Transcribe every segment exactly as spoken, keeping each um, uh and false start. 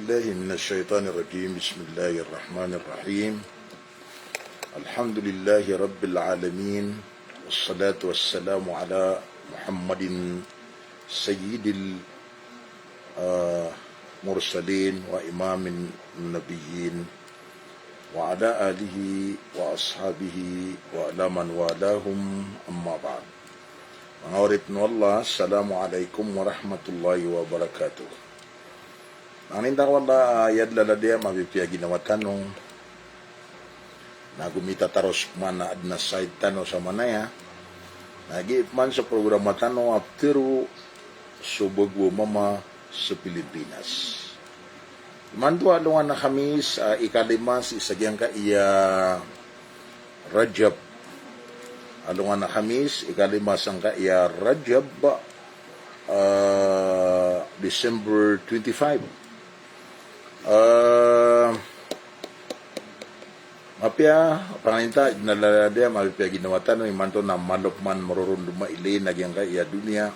بالله من الشيطان الرجيم. بسم الله الرحمن الرحيم. الحمد لله رب العالمين. والصلاة والسلام على محمد سيد المرسلين وإمام النبيين وعلى آله وأصحابه وعلى من والاهم، أما بعد. Manga oripn o Allah, Assalamu alaikum warahmatullahi wabarakatuh. Manga inta ko Allah, aya dn a ladiya mapipiya ginawa tano na gomitataros pman a adn a said tano sa manaya, na giya pman so programa tano a ptharo so bago a mama sa Pilipinas. Imanto a alongan a Khamis, a, ikalima sii sa giyangkaya Rajab. Alongan a Khamis, ikalima sangkaya Rajab, a, December twenty-five. A, mapiya, pangninta, dn a ladiya mapipiya ginawa tano, imanto na malo pman marorondom a ilay na giyangkaya doniya,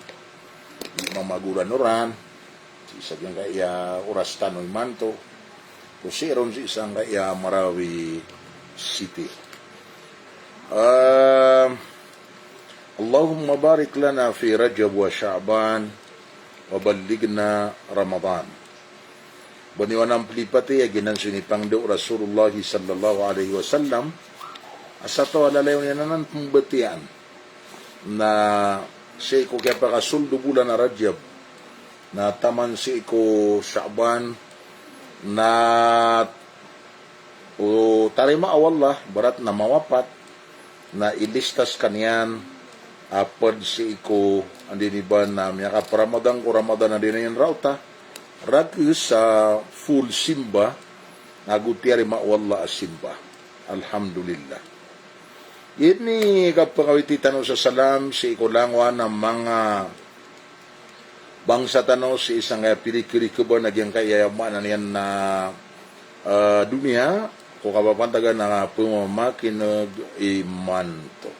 di mamagoran oran, sii sa giyangkaya oras tano imanto, ko sii ron sii sangkaya Marawi City. A, Allahumma barik lana fi Rajab wa Sha'ban wa ballighna Ramadan. Bani wanan plipati a giyanan so inipangndao o Rasulullah sallallahu alaihi wasallam, a sa taw a lalayon iyan anan pmbatiyaan na sii ko kiyapakasold o bolan a Rajab na taman sii ko Sha'ban, na o tarimaa o Allah, barat na mawapat, na ilista skaniyan a pd sii ko, anda ini ba, na miyakapramadan ko Ramadan a di niyan raota, rakhs a full simba, ago tiyarima o Allah a simba. Alhamdulillah. Ini kapakawiti tano sa salam sii ko langowan a manga bangsa tano sii sangkaya pirikirikban a giyangkaya maana niyan na, a, doniya, ko kapapantagan a pmamakineg imanto.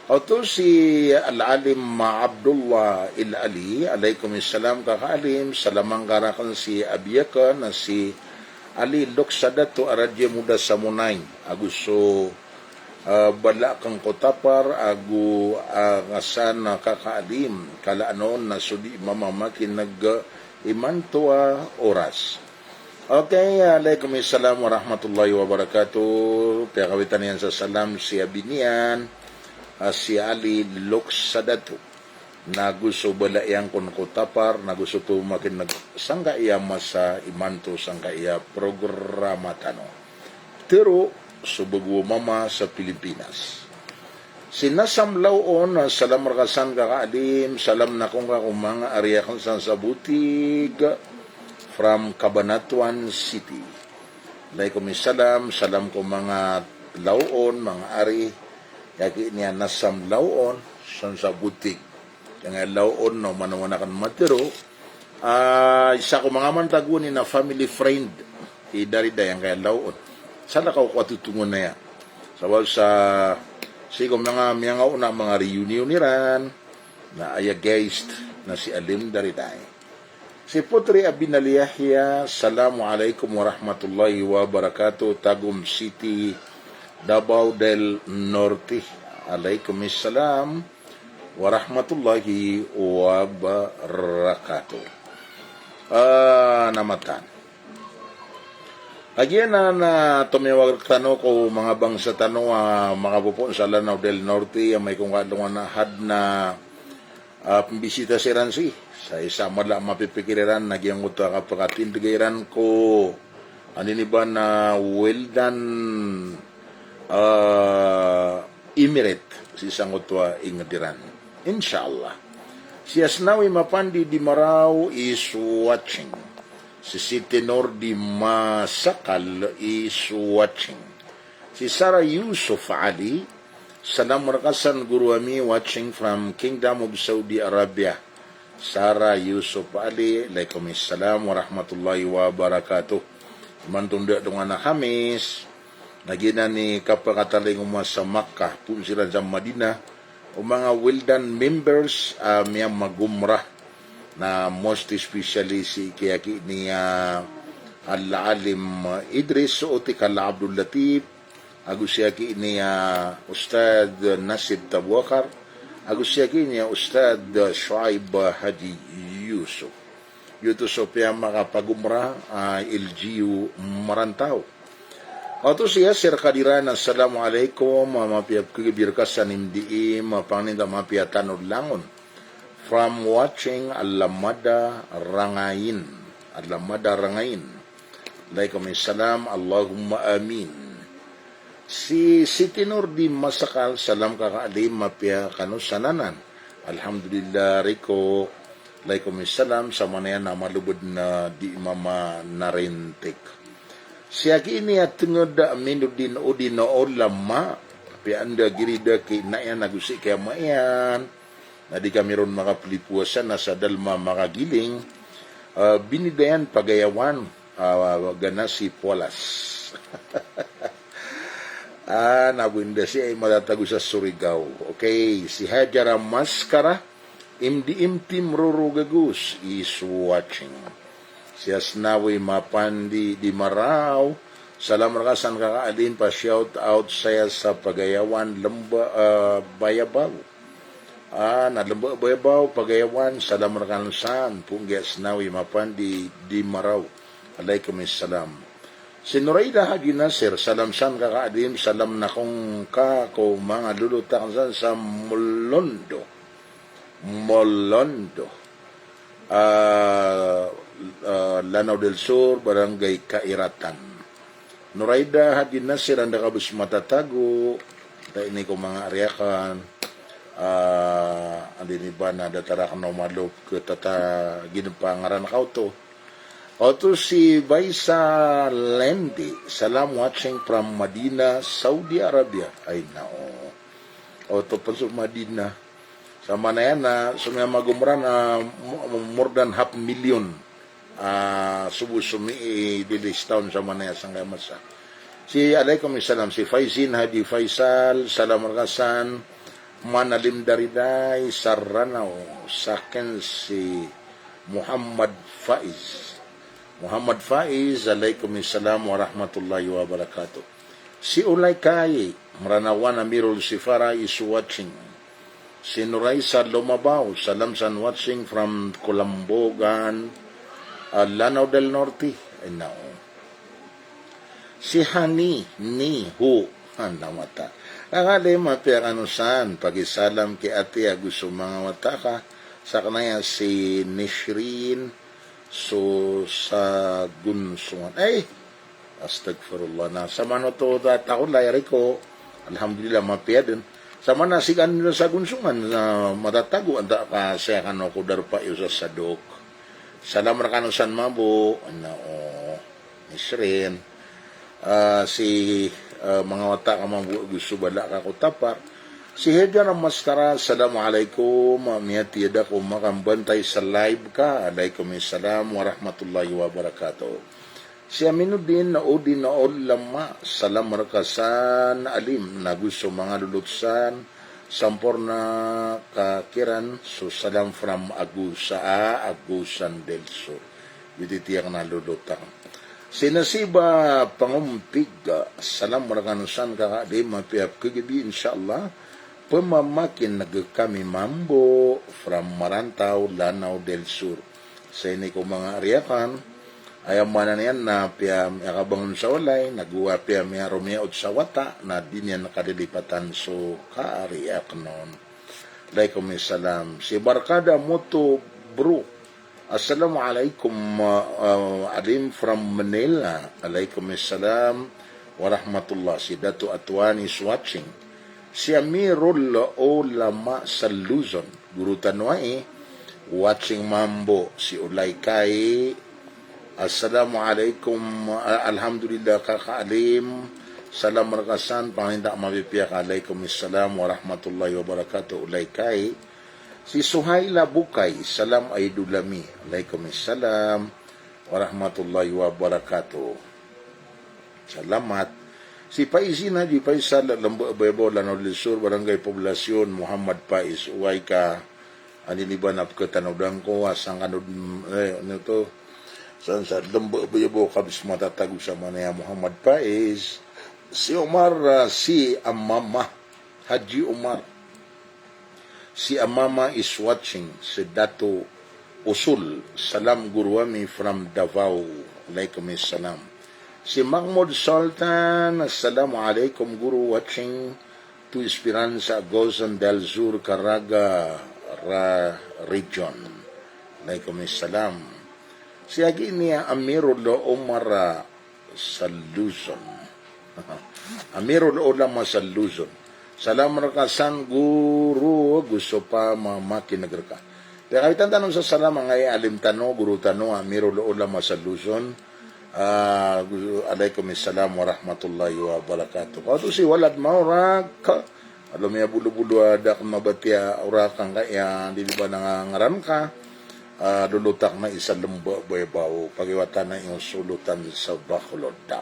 Oto si Al-Alim Abdullah Al-Ali, alaikum salam, Kaka Alim, salam angka rakn si abi akn a si Ali Loksadato a Raja Muda Samonay, ago so a, bala akn ko Tapar, ago, a, ngasan, a, Kaka Alim, kala anon na so di mamamakineg imanto a oras. Okay, alaikum salam warahmatullahi wabarakatuh. Piyakawitan iyan sa salam si abi niyan, a, si Ali Loksadato. Nago so bala iyan kon ko Tapar, nago so pmamakineg sangkaya masa imanto sangkaya programa tano. Tero so bago a mama sa Pilipinas. Si Nasam Laon, salam rka san Kaka Alim, salam na ko ngka ko manga ari akn san sa Botig, from Cabanatuan City. Alaikum salam, salam ko manga Laon, manga ari, aya ki niyan Nasam Laon, san sa Botig. Aya Laon na oman-oman akn matero. A, isa ko manga mantago niyan na family friend i Darida aya ngkaya Laon. Sa na kaw ko atotongon aya. Sabap sa sii ko manga miyangaona a manga reunion iran, na aya guest na si Alim Darida. Si Putri Abinal Yahya, Assalamu alaikum warahmatullahi wabarakatuh, Tagum City, Davao del Norte. Alaikum salam warahmatullahi wabarakatuh. A, na matan. Kagiya na, na tomiyawag rktano ko manga bangsa tano a makapopoon sa Lanao del Norte, amay ko ngka alongan a hadn a a, pmbisita siran sii. Sa isa a mala a mapipikir iran na giyangkoto a kapakatindga iran ko, anda ini ba, na Wildan, a, Emirate, sii sangkoto a ingd iran. Insha Allah. Si Asnawi Mapandi Dimaraw is watching. Si Siti Nordi Masakal is watching. Si Sara Yusuf Ali, salam rka san guru ami, watching from Kingdom of Saudi Arabia. Sara Yusuf Ali, alaikum salam warahmatullahi wabarakatuh. Imanto dn a alongan a Khamis, na giyanan i kapakatalingoma sa Makkah, phoon siran sa Madinah, o manga Wildan members a miyamag-umrah, na most especially si kiyaki niya Al-Alim Idris, so otik Al-Abdul Latif, ago si aki niya Ustadh Nasib Tabwakar, ago si aki niya Ustadh Shuaib Haji Yusuf. Giyoto so piyamakapagomra a L G U Marantaw. Oto si Yasir Kadiran, assalamualaikum, mapiya pkhagabi rka san i M D M, pangnin ta mapiya tano langon. From watching Alamada Rangain. Alamada Rangain. Alaikum salam, Allahumma amin. Si Siti Nur di Masakal, salam kaka Alim, mapiya kano san anan. Alhamdulillah, riko. Alaikum salam, samanaya na malobod na di mama narintik. Si aki niya tenged a Aminuddin Udin Ulama, piya anda girida ki nayan ago si kiyama iyan. Na di kami ron makapelipuasa na sa dalma makagiling, ah, binidayan Pagayawan, ah, gana si Polas. Ah, na bo inda si ay matatago sa Surigao. Okay, si Hajar Maskara, M D M team Roro Gagus is watching. Si Asnawi Mapandi di Maraw, salam rka san kaka Alim, pa shout out saya sa Pagayawan Lemba, ah, Bayabaw. Ah, na Lemba Bayabaw, Pagayawan, salam rkano san, ponggi a Asnawi Mapandi di Maraw. Alaikum salam. Si Noraida Haji Nasir, salam san kaka Alim, salam na kong ka ko manga lolot akn san sa Molondo. Molondo. Ah, ah, Lanao del Sur, Barangay Kairatan. Noraida Haji Nasir, anda ka bo so matatago, ta ini ko manga ari akn, ah, anda ini ba na datar akn o malop ke tata ginpa ngaran ka oto. Oto si Baisa Lendi, salam watching from Madinah, Saudi Arabia. Ay, nao. Oto pn so Madinah. Samanaya na so miyamagomra na mo-, more than half million. Ah, so bo so mi-, i-, di list down samanaya sangkaya masa. Si alaikum salam, si Faizin Haji Faisal, salam rka san, Manalim Dariday, Saranao, saken si Muhammad Faiz. Muhammad Faiz, alaikum salam warahmatullahi wabarakatuh. Si Olay Kai, Mranawan Amirul Sifara is watching. Si Noraisa Lomabaw, salam san watching from Kolambogan, ah, Lanao del Norte. Ay, nao. Si Hani, ni, hu, anda mata. Kaka Alim, mapiya kano san, pakisalam ki ati ago so manga wata ka, saken aya si Nishrin, so sa Gonsongan. Ay, astagfirullah. Na, samanoto ta-, takolay riko. Alhamdulillah, mapiya den. Samana si kan sa Gonsongan, na matatago, anda ka saya kano ko darpa iyo sa Sadok. Salam rkano san mambo. Nao. Nisrin. Ah, si, ah, manga wata ka mambo ago so bala ka ko Tapar. Si Hajar Maskara, assalamualaikum. Miyatiyada ko makambantay sa live ka. Alaikum salam warahmatullahi wabarakatuh. Si Aminuddin Udin Ulama, salam rka san Alim, na ago so manga lolot san, Samporna Kakiran, so salam from Agusa, Agusan del Sur. Gititiyak na lolot akn. Si Nasiba Pangompig, salam rkano san kaka Alim, mapiya pkhagabi, insha Allah. Pmamakineg kami mambo from Marantaw, Lanao del Sur. Sa ini ko manga ari akn, aya maana niyan na apiya miyakabangon sa walay, nago apiya miyaromiyaot sa wata, na di niyan kalilipatan so kaari akn on. Alaikum salam. Si Barkada Moto Bro. Assalamualaikum, ah, Alim from Manila. Alaikum salam warahmatullah. Si Dato Atuan is watching. Si Amirul Ulama sa Luzon. Guru tano ai, watching mambo si Olay Kai. Assalamualaikum, ah, alhamdulillah kaka Alim. Salam rka san, pangnin ta mapipiya ka, alaikum salam warahmatullahi wabarakatuh, Olay Kai. Si Suhaila Bukay, salam Idol ami. Alaikum salam warahmatullahi wabarakatuh. Salamat. Si Paisin Haji Faisal, Lemba Bayabaw, Lanao del Sur, Barangay Poblacion, Muhammad Faiz, oway ka, anini ba na pkhatanodan ko a sangkanon, eh, ano to? San sa Lembabayabaw ka bs matatago sa manaya Muhammad Faiz. Si Omar, ah, si Amama. Haji Omar. Si Amama is watching. Si Dato Usul. Salam guru ami from Davao. Alaikum salam. Si Mahmoud Sultan. Assalamu alaikum guru, watching to Esperanza, Gozan del Sur, Caraga ra-, region. Alaikum salam. Si agi niyan Amirul Omar, ah, sa Luzon. Amirul Ulama sa Luzon. Salam rka san guru, go so pamamakineg rka. Piyakawitan tano sa salam angkai alim tano, guru tano, Amirul Ulama sa Luzon. Ah, gu-, alaikum salam warahmatullahi wabarakatuh. Kaoto si Walad Maorak. Alo miyabolo-bolo a da ko mabatiya orak angkai a di ba na ngaran ka. Ah, lolot akn i sa Lembabayabaw, pakiwatan i solotan sa Bacolod.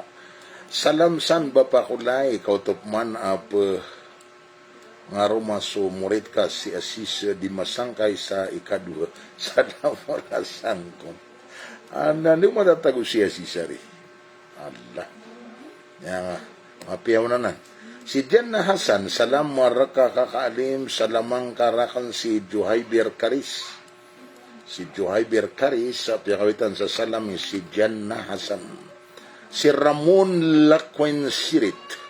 Salam san Bapa Kolay, kaoto pman a pngaroma so morit ka si Asis di masangkay sa ikadowa. Salam rka san kon. Anda di matatago si Asis ari. Allah. Ya, mapiya on anan. Si Janna Hasan, salam rka kaka alim, salam angka rakn si Juhaybir Karis. Si Juhaybir Karis, sa piyakawitan sa salam si Janna Hasan. Si Ramon Lakwen Sirit.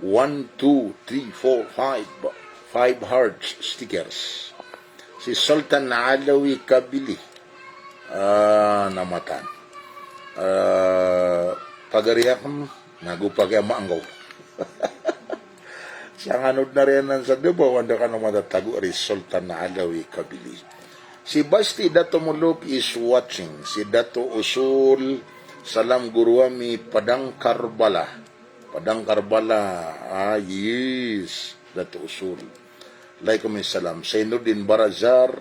One, two, three, four, five. Five hearts stickers. Si Sultan Alawi Kabili. Ah, na mataan. Ah, pagari akn, nago pagari ama angkaw. Sa nganod na riyan nan sa Davao, anda kano matatago ari Sultan Alawi Kabili. Si Basti Dato Muluk is watching. Si Dato Usul, salam guru ami, Padang Karbala. Padang Karbala, ah, yes, Dato Usul. Alaikum salam. Sainuddin Barazar,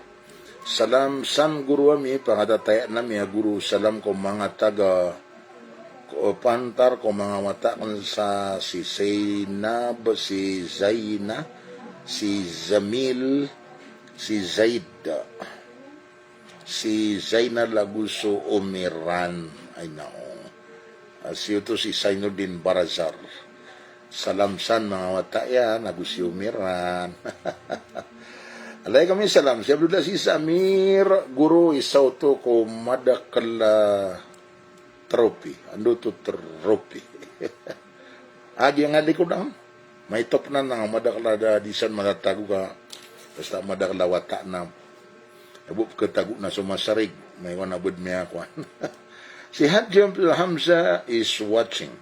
salam san guru ami, pangatataya nami a guru, salam ko manga taga, ko pantar ko manga wata akn sa si Zainab, si Zaina, si Zamil, si Zaid. Si Zainal ago so Umiran, ay nao. Ah, si oto si Sainuddin Barazar. Salam san manga wata iyan ago si Umiran. Alaikum salam. Si Abdul Aziz Amir, guru, isa oto ko madakl a trophy. Anda oto trophy? Agi angka di ko dang. Maito pn anan a madakl a da di san matatago ka, basta madakl a wata na. Abo pkhatago na so masarig, maiwan a bd miyakowan. Si Hadji Abdul Hamza is watching.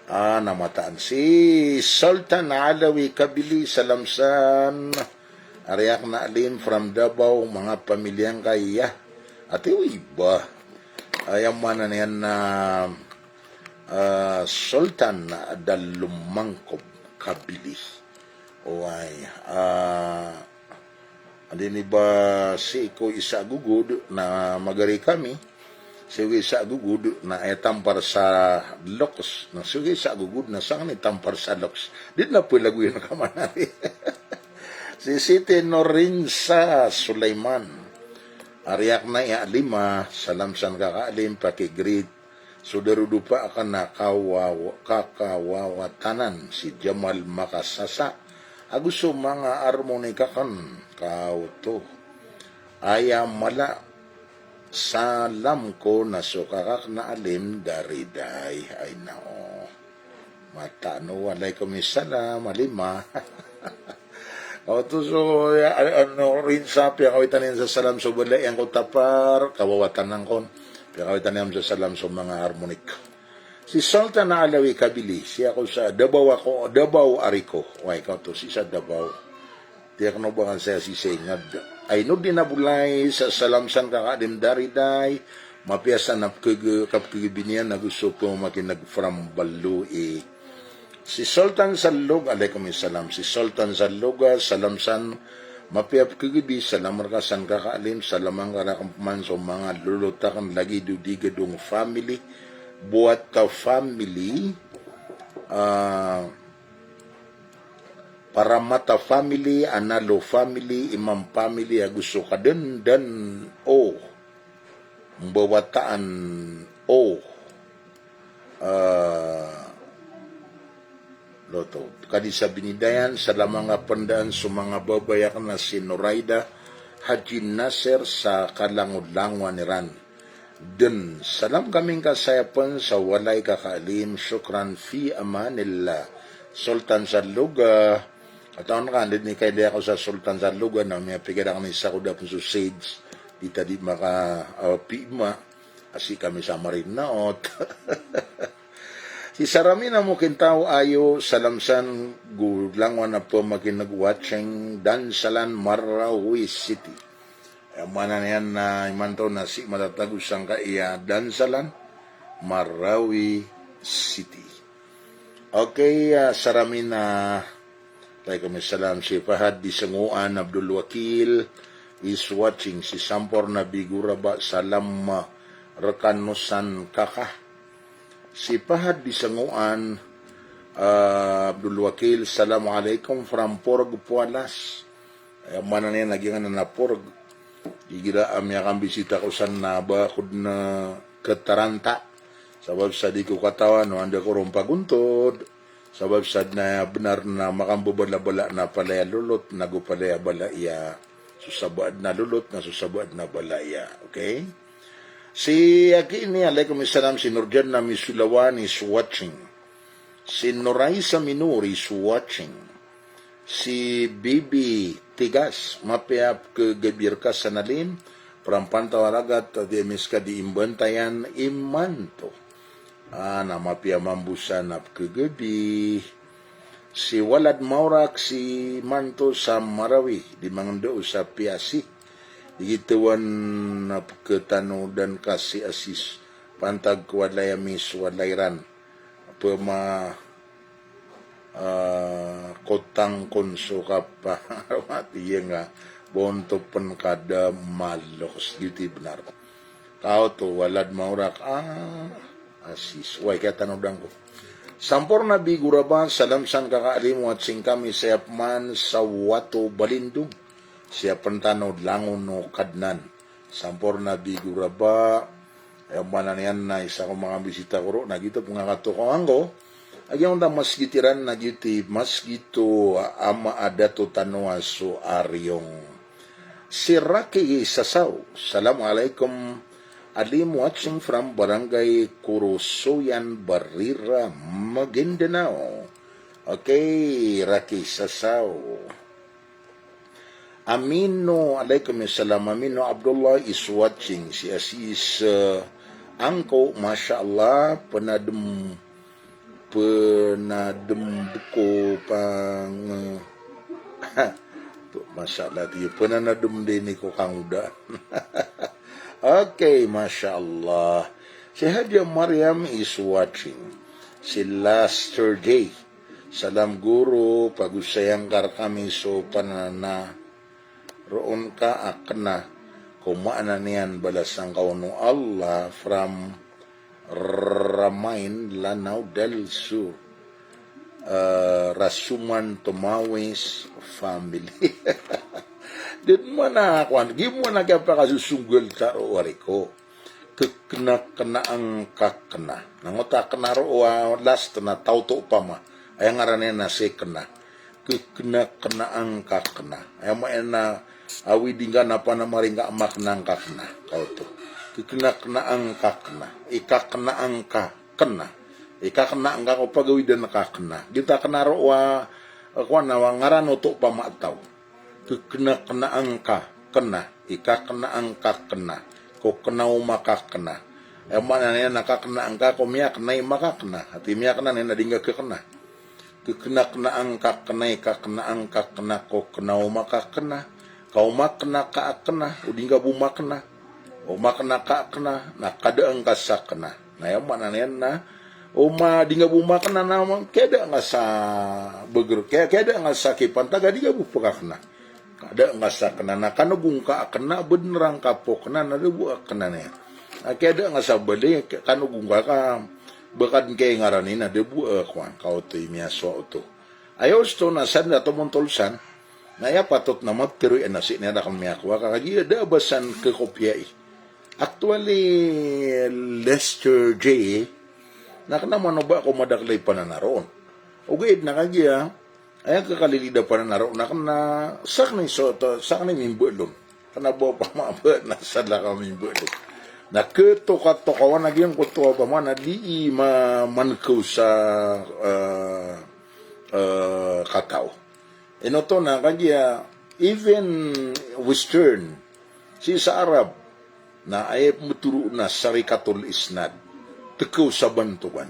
Ah, na mataan. Si Sultan Alawi Kabili, salam san. Ari akn a alim from Davao, manga pamilya angkai a. Ati, wi ba. Aya maana niyan na, ah, Sultan Dalomangkob Kabili. Oway, ah, adi ni ba sii ko isa a gogod na magari kami, sii ko isa a gogod na aya tampar sa loks, na sii ko isa a gogod na sangni tampar sa loks. Di na pelagoyan ka manari. Si Siti Norinsa Sulaiman. Ari akn a aya lima, salam san kaka alim, paki-greet so darodopa akn a kawaw-, kakawawatanan si Jamal Makasasa, ago so manga armonik akn, kaoto. Aya mala, salam ko na so kaka akn a alim Dariday, ay nao. Mataan o, alaikum salam, a lima. Oto so, ya, ano, Rinsa, piyakawitan iyan sa salam so bala iyan ko tapar, kawawatanan kon. Piyakawitan iyan sa salam so manga armonik. Si Sultan Alawi Kabili, sii ako sa Davao ako, Davao ari ko. Oway, kaoto, sii sa Davao. Tiyak no ba kan saya si Sengad. Ainuddin Abulay, sa salam san kaka alim Dariday, mapiya san a pkeg-, kapkegabiniyan ago so pmamakineg from Baloi. Si Sultan Salog, alaikum salam. Si Sultan Salog, salam san, mapiya pkegabi, salam rka san kaka alim, salam angka rakn pman so manga lolot akn lagid o di Gadong family, Buata family, ah, Paramata family, Analo family, Imam family, ago so kadandan o Mbawataan o, ah, loto. Kadi sa binidayan, sa lamanga pendaan so manga babay aken a si Noraida Haji Nasser sa kalangolangowan iran. Den, salam kami ngka saya pen sa walay ka Kaalim, shukran, fi amanillah. Sultan Salluga, katawan ka, anda den i kailay ako sa Sultan Salluga, na miyapikir aken isa ko da pen so sage, di ta di maka, ah, pima, asi kami sa marinaot. Si Saramina Mokintaw Ayo, salam san go langowan a pemakineg, watching, Dansalan, Marawi City. Aya maana niyan na imanto na si matatago sangkai a Dansalan, Marawi City. Okay, ah, Saramina. Alaikum salam. Si Fahad di Sengoan, Abdul Wakil is watching. Si Samporna Biguraba, salam, ah, rekanosan kaka. Si Fahad di Sengoan, ah, Abdul Wakil, assalamu alaikum from Porg Pualas. Aya maana niyan na giyanan a Porg. Igira a miyakambisita ko san na ba ko den ketaranta. Sabap sa di ko katawan o anda ko ron pagontod. Sabap sa den a benar na makambebalabala na palaya lolot, nago palaya balaya. So sabaad na lolot, na so sabaad na balaya. Okay? Si aki ini, alaikum salam, si Nurjan Nami Sulawan is watching. Si Noraisa Minori is watching. Si Bibi Tigas, mapiya a pekegabir ka sa Nalim, perampan tawaragat, a di emiska di imbantayan imanto. Ah, na mapiya mambo san a pekegabi. Si Walad Maurak si manto sa Marawi, di mangendo sa piyasi. Di gitawan a peketanodan ka si Asis. Pantag ko walay ami so walay ran. Pema, ah, kotang kon so kapa. Mati iya nga. Bonto pen kada malos. Giti benar. Kaoto, Walad Maurak, ah, Asis. Way, kiyatanodan ko. Samporna Biguraba, salam san kaka Alim, watching kami saya peman sa Wato Balindong. Siyapen tano langon o Kadnan. Samporna Biguraba, aya maana niyan na isa ko manga bisita ko ron, na giyoto pengakatokawan ko. A giyoto a masgit iran, na giyoto i masgit o ama a dato tano a so Ariong. Si Raki Sasaw, assalamu alaikum. Alim watching from Barangay Kurusuyan, Barira, Maguindanao. Okay, Raki Sasaw. Amino, alaikum salam. Amino Abdullah is watching. Si Asis, eh, Angko, masha Allah, penadem, penadem ko pang, to, masha Allah, tiyo, penanadem dini ko kangoda. Okay, masha Allah. Si Haja Mariam is watching. Si Last Thursday. Salam guru, pagosaya ngka rekami so pananaroon ka a kena, ko maana niyan balasan ka on o Allah, from Ramain, Lanao del Sur. Eh, Rasuman Tomawis family. Den mana kowan, gimana kiyapakasosonggal taro wariko. Kekenakena angka kena. Na ngoto a kena roo a last na taw to opama. Aya ngaran iyan na si kena. Kekenakena angka kena. Aya maana a widingka na panamaringka a makena angka kena. Kaoto. Kekenakena angka kena. Ikakena angka kena. Ikakena angka ko pagawidan ka kena. Giyoto a kena roo a, kowan a ngaran oto opama taw. Kekenakena angka kena, ikakena angka kena, ko kena o makakena. Aya maana niyan na kakena angka ko miyakena i makakena. Ati miyakena niyan na di ngka kekena. Kekenakena angka kena, ikakena angka kena, ko kena o makakena. Ka o makena ka a kena, o di ngka bo makena. O makena ka a kena, na kada ngka sa kena. Na aya maana niyan na, o ma, di ngka bo makena na, keda ngka sa beger, ke-, keda ngka sa kipantag a di ngka bo pekakena. Kada ngka sa kena, na kanogo ngka a kena, benar ngka po kena, na da bo a kena niyan. Na keda ngka sa bali, ke-, kanogo ngka ka, ba ka den kaingaran i na da bo a kowan, kaoto i miyasowa oto. Aya osto na san da tomontol san, na aya patot na matero iyan na sii niyan raken miyakowa ka, kagiya da a ba san kekopiyai. Actually, Lester J, na kena manoba ko madakl i pananaroon. Ogaid na kagiya, aya kakalilid a pananaroon na kena sakn i so, to, sakn i mimbalon. Kena ba opama ba na salakaw mimbalon. Na ketokatokawan a giyangkoto a opama na di i ma-, mankew sa, eh, eh, katao. Ino oto na kagiya even Western, sii sa Arab, na aya pembetero na sarikatul isnad. Tekew sa bantogan.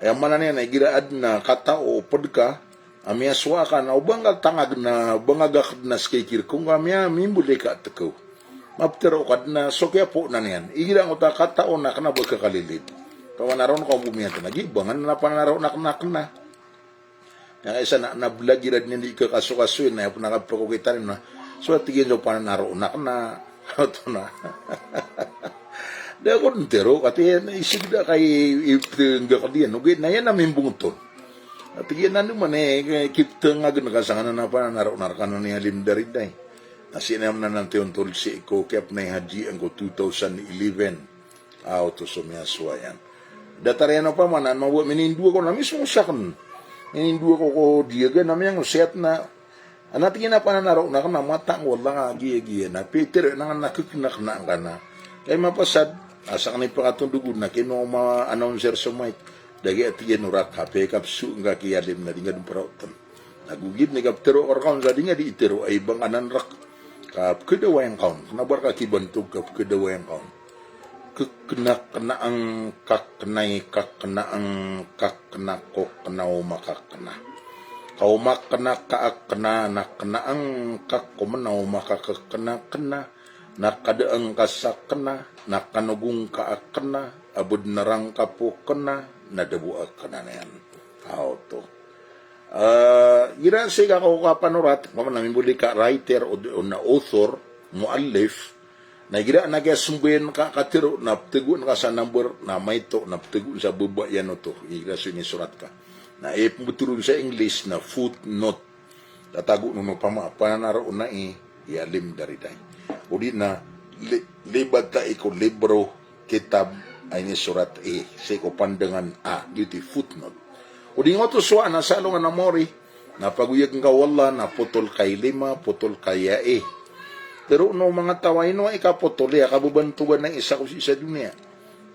Aya maana niyan na igira aden a katao o ped ka, a miyasowa ka na o ba nga tangag na, o ba nga gaked na seka i kirek o nga miya-, mimbelay ka tekew. Mapetero ka den a so kiyapoon iyan. Igira angkoto a katao na kena ba kakalilid. Pamanaroon ka o bo miyaten a gi, ba nga na pananaroon a kena, kena. Na kaisa na, na belagi ra den i di kakasokasoy na, aya pen a kapekokita rin na. So, tig iyan so pananaroon a kena, oto na. Da kon tero, kati iyan, isig da kay i, i, tenggak diyan. Ogaid na iyan a mimbonget on. Tig iyan na, ano man e, kiptengagen ka sangkanan a pananaroon a rekanan i Alim Daridai. Na sii na iyan nananti on tol sii ko kiyapnay haji angkoto two thousand eleven. A oto so miyasowa iyan. Datar iyan opama na, mawa minindowa ko na mismo saken. Minindowa ko ko diyaga na miyangosiyat na. Ana tig iyan a pananaroon a kena mata ko Allah ka giya-giya na. Peter na nga na kekenakena ka na. Kay mapasad, a saken i pakatondogon na kino ma-announcer so mic. Da giya tig iyan o raka, pekapso nga ki Alim na di nga den peraoten. Na go gid na i kapetero ka reka on sa di nga di itero, ay ba nga anan rek. Kapekedaway ngka on. Kena ba reka kibantog, kapekedaway ngka on. Kekenakenaeng kakenae kakenaeng kakenako kenaoma kakena. Kaoma kena kaakena na kenaeng kakomena oma kakekenakena. Na kadaeng kasakena, na kanogong kaakena, a bed na rangkapo kena, na debo akena niyan. A oto. Eh, igira sii ka ko kapanorat, opama na mimbaloy ka writer o, o na author, muallif, na igira na kiyasembayan ka katero, na petegoan ka sa number, na maito, na petegoan sa baba iyan oto. Igira so inisorat ka. Na ipembetero on sa English na footnote. Tatago on opama a pananaroon i Alim Daridai. O di na li-, libatai ko libro, kitab, a inisorat i, sii ko pandangan a, giyoto i footnote. O di nga oto sowaan a sa alongan a maori, na pagoyag ngka o Allah, na potol ka i lima, potol ka i ai. Pero o manga taw a ino i kapotol iyan, kabebantogan na isa ko sii sa doniya.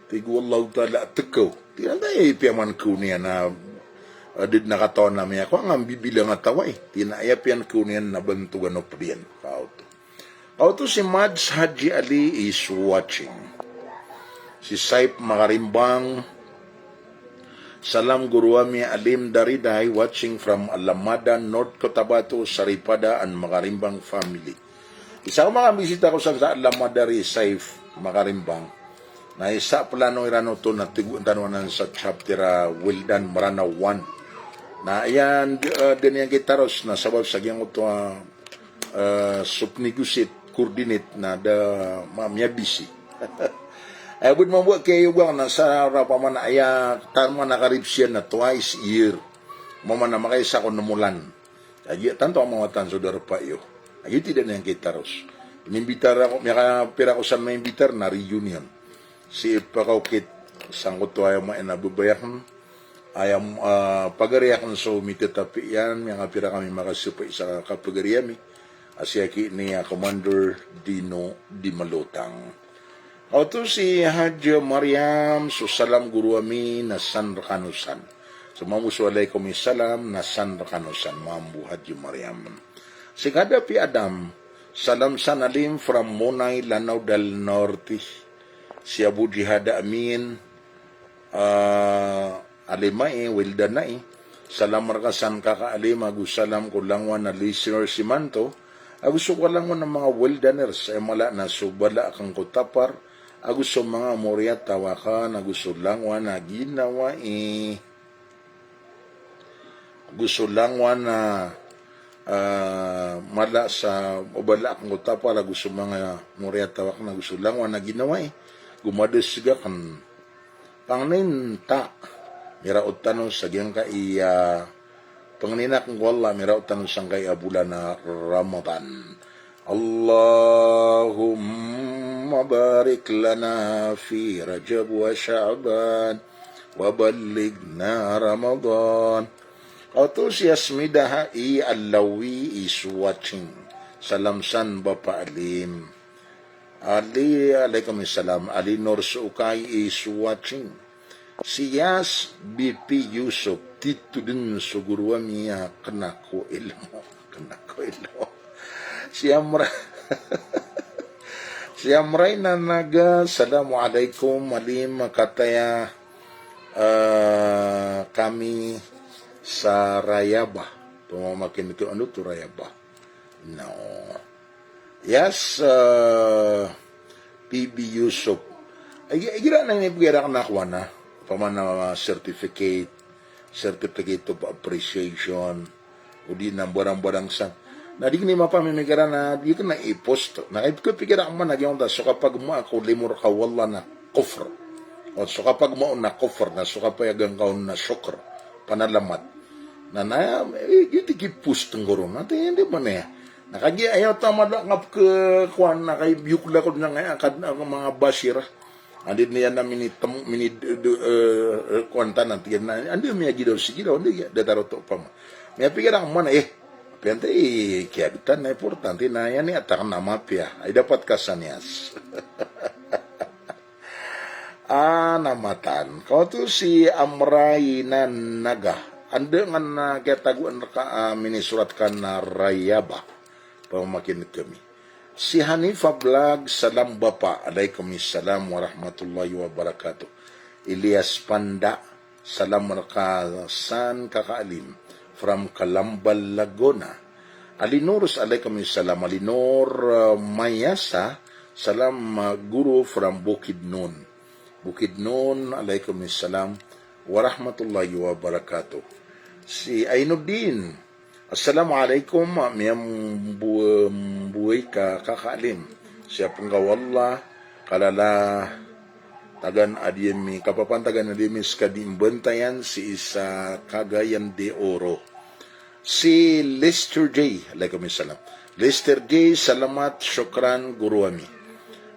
Tig o Allahu Ta'ala a tekew. Tig iyan a, eh, piyamankew niyan a, ah, da den a katawan a miyakowa, nga mbibilang a taw ai. Tig iyan a, aya piyankew niyan na bantogan o ped iyan. Kaoto. Kaoto si Mads Haji Ali is watching. Si Saif Makarimbang. Salam guro ami Alim Daridai, watching from Alamada, North Cotabato, Saripada and Makarimbang family. Isa ko makambisita ko san sa Alamada, Saif Makarimbang. Na isa plano iran oto na tegoan tano anan sa chapter a Wildan Meranaw one. Na iyan, eh, den iyan kitaros na sabap sa giyangkoto a, eh, sopnigosit, coordinate na da ma-, miyabisi. Aya bo den mambo a kiyayoga na sa opama na aya tarman a karipsiyan na twice a year. Opama na makaisa ko nem olan. Kagiya tanto a mawatan so darpa iyo. Kagiya tida niyan kitaros. Inimbitar ako, miyakapira ko san maimbitar na reunion. Sii pakaokit sangkoto aya maana a babaya aken. Aya, ah, pagari aken so mitatapi iyan, miyakapira kami makasapay sa kapagari ami. A siyaki niya Commander Dino Dimalotang. Oto si Hadja Mariam, so salam guro ami na san rekano san. So mambo so alaikum salam na san rekano san, mambo Hadja Mariam. Si Kadapi Adam, salam san Alim from Monay, Lanao del Norte. Si Abu Jihad Amin, ah, Alimai, Wildanai. Salam reka san kaka Alim, ago salam ko langowan a listeners imanto, ago so kalangowan a manga Wildaners, aya mala na so bala aken ko Tapar, ago so manga moriyataw aken, ago so langowan a ginawai. Ago so langowan a, ah, mala sa o bala aken ko Tapar, ago so manga moriyataw aken, ago so langowan a ginawai. Go madeseg aken. Pangnin ta, miraot tano sa giyangkai a, pangnin aken ko Allah, miraot tano sangkai a bolan a Ramadan. اللهم بارك لنا في رجب وشعبان وبلغنا رمضان. Oto si Asmida Hai Allawi is watching. Salam san Bapa Alim. Ali, alaikum salam. Ali Nur Sukay is watching. Si Yas B P Yusuf, tito den so goro ami a kena ko ilmo. Kena ko ilmo. Si Amra-, si Amray na Naga, assalamu alaikum, Alim, kataya, eh, kami sa Rayaba. Pamamakin ko, ano to Rayaba? No. Yes, uh, P B Yusuf. Igi-, igira na ini pegara kena ko ana. Pamana certificate, certificate of appreciation. O di na barang-barang san. Na di keni mapamimigara na di kena i-post. Na ipikapikira ko man a giyangkoto a so kapagmaa ko limo rka o Allah na kufr. O so kapagmaa on na kufr, na so kapayagan ka on na shukr. Panalamat. Na, na, eh, giyoto i ki-post ngkoron. Na, ati, andi man aya. Na kagiya aya oto a mala nga pke-, kowan, na kaibiyokla ko den a nga, akad, a manga bashir. Andi niyan na mini tem-, mini d-, d-, eh, eh, kowan tanan, tiyan na, andi miyagidaw si gidaw, andi giya, datar oto pama. Miyapikir ako man, eh, piyanta, eh, kiyabitan na importante na, yan i atak na mapiya. Ay dapat ka sa Niyas. Ah, na matan. Kaoto si Amray na Naga. Anda nga na kiyatagoan rka, ah, minisurat ka na Rayaba. Pamamakin kami. Si Hanifa Vlog, salam Bapa. Alaikum salam warahmatullahi wabarakatuh. Ilyas Panda, salam rka san Kaka Alim. From Calamba, Laguna. Ali Nurus, alaikum salam. Ali Nur, uh, Mayasa, salam, uh, guro from Bukidnon. Bukidnon, alaikum salam warahmatullahi wabarakatuh. Si Ainuddin, assalamu alaikum, miyambu-, mbuhay ka Kaka Alim. Siyap nga o Allah, kalala tagan a di ami, kapapantagan a di ami ska di mbantayan si isa Cagayan de Oro. Si Lester J, alaikum salam. Lester J, salamat, shukran, guro ami.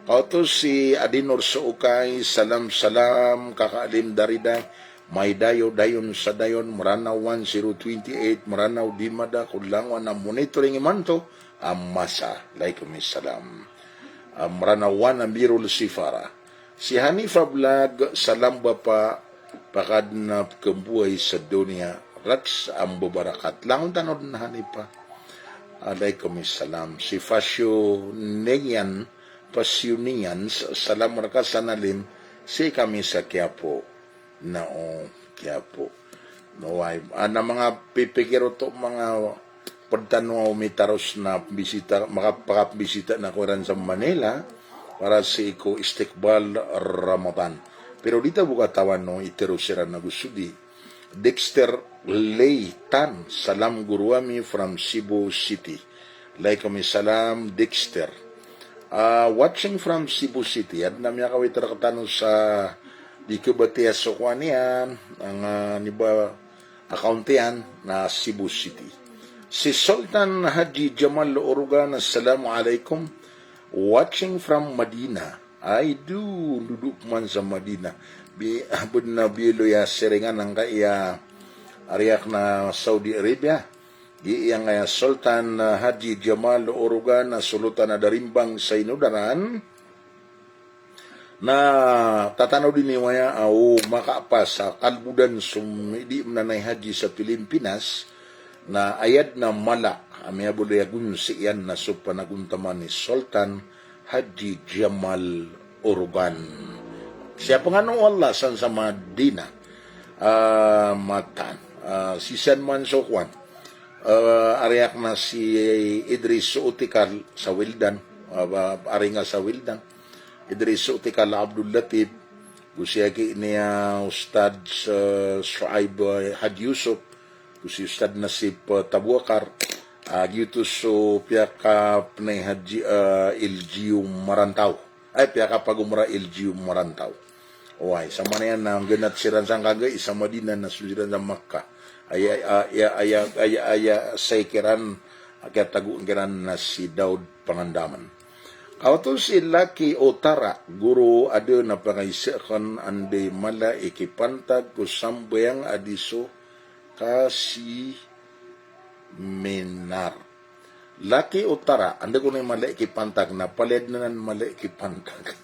Kaoto si Adinor Sookay, salam, salam, Kaka Alim Darida, Maidayo, Dayon, Sadayon, Meranaw one zero twenty eight, Meranaw Dimada, Kudlangoan a monitoring imanto a masa. Alaikum salam. Ah, Meranaw one a Birol Sifara. Si Hanifa Vlog, salam Bapa, pakad na pkembuhay sa doniya, raks a mbabarakat. Langon tano den Hanifa. Alaikum salam. Si Fasyo Niyan, Fasyo Niyan, sa-, salam rka san Alim, si kami sa Quiapo. Na o Quiapo. No, ay, ah, na manga pipikir oto manga ped tano a omitaros na bisita, maka-, pakabisita na ko iran sa Manila para sii ko istiqbal Ramadan. Pero di ta bo katawan o itero siran ago so di. Dexter Lay Tan, salam guro ami from Cebu City. Alaikum salam, Dexter. Ah, watching from Cebu City. Aden a miyakawit rektano sa di kebatiya so kowan iyan, ang, ah, niba account iyan na Cebu City. Si Sultan Haji Jamal Orogan, assalamu alaikum. Watching from Madina. Ay, do, dodo pman sa Madina. Bi-, aben a biyaloy a siringan angkaya a riyak na Saudi Arabia. Giyangkaya Sultan, ah, Haji Jamal Orogan a solotan a Darimbang sa Inodaran. Na tatanodi niyo aya a o makapas a kalbodan so midi menanay haji sa Pilipinas, na aya den a mala a miyabaloy a gonsi iyan na so panagontaman i Sultan Haji Jamal Orogan. Siyap nga o Allah san sa Madina. Ah, matan. Ah, sii san man so kowan. Ah, a riyak na si Idris Otikal sa Wildan. Ah, ba-, ari nga sa Wildan. Idris Otikal Abdul Latif. Go si aki niya Ustadz, ah, Shuaib, ah, Haji Yusuf. Go si Ustadz Nasib, ah, Tabuakar. Ah, giyoto so piyakapenay haji, ah, L G U Marantaw. Ay, piyakapagomra L G U Marantaw. Oway, sa manaya na nggenat siran sangkaga i sa Madina na so siran sa Makkah. Aya, aya, aya, aya, aya, sa ikiran, a kiyatago kiran na si Daud Pangandaman. Kaoto si Lucky Otara, guro, adn a pakaisa akn anda i mala i kipantag ko sambayang a di so kasiminar. Lucky Otara, anda kon i mala i kipantag, na palaya dn anan mala i kipantag.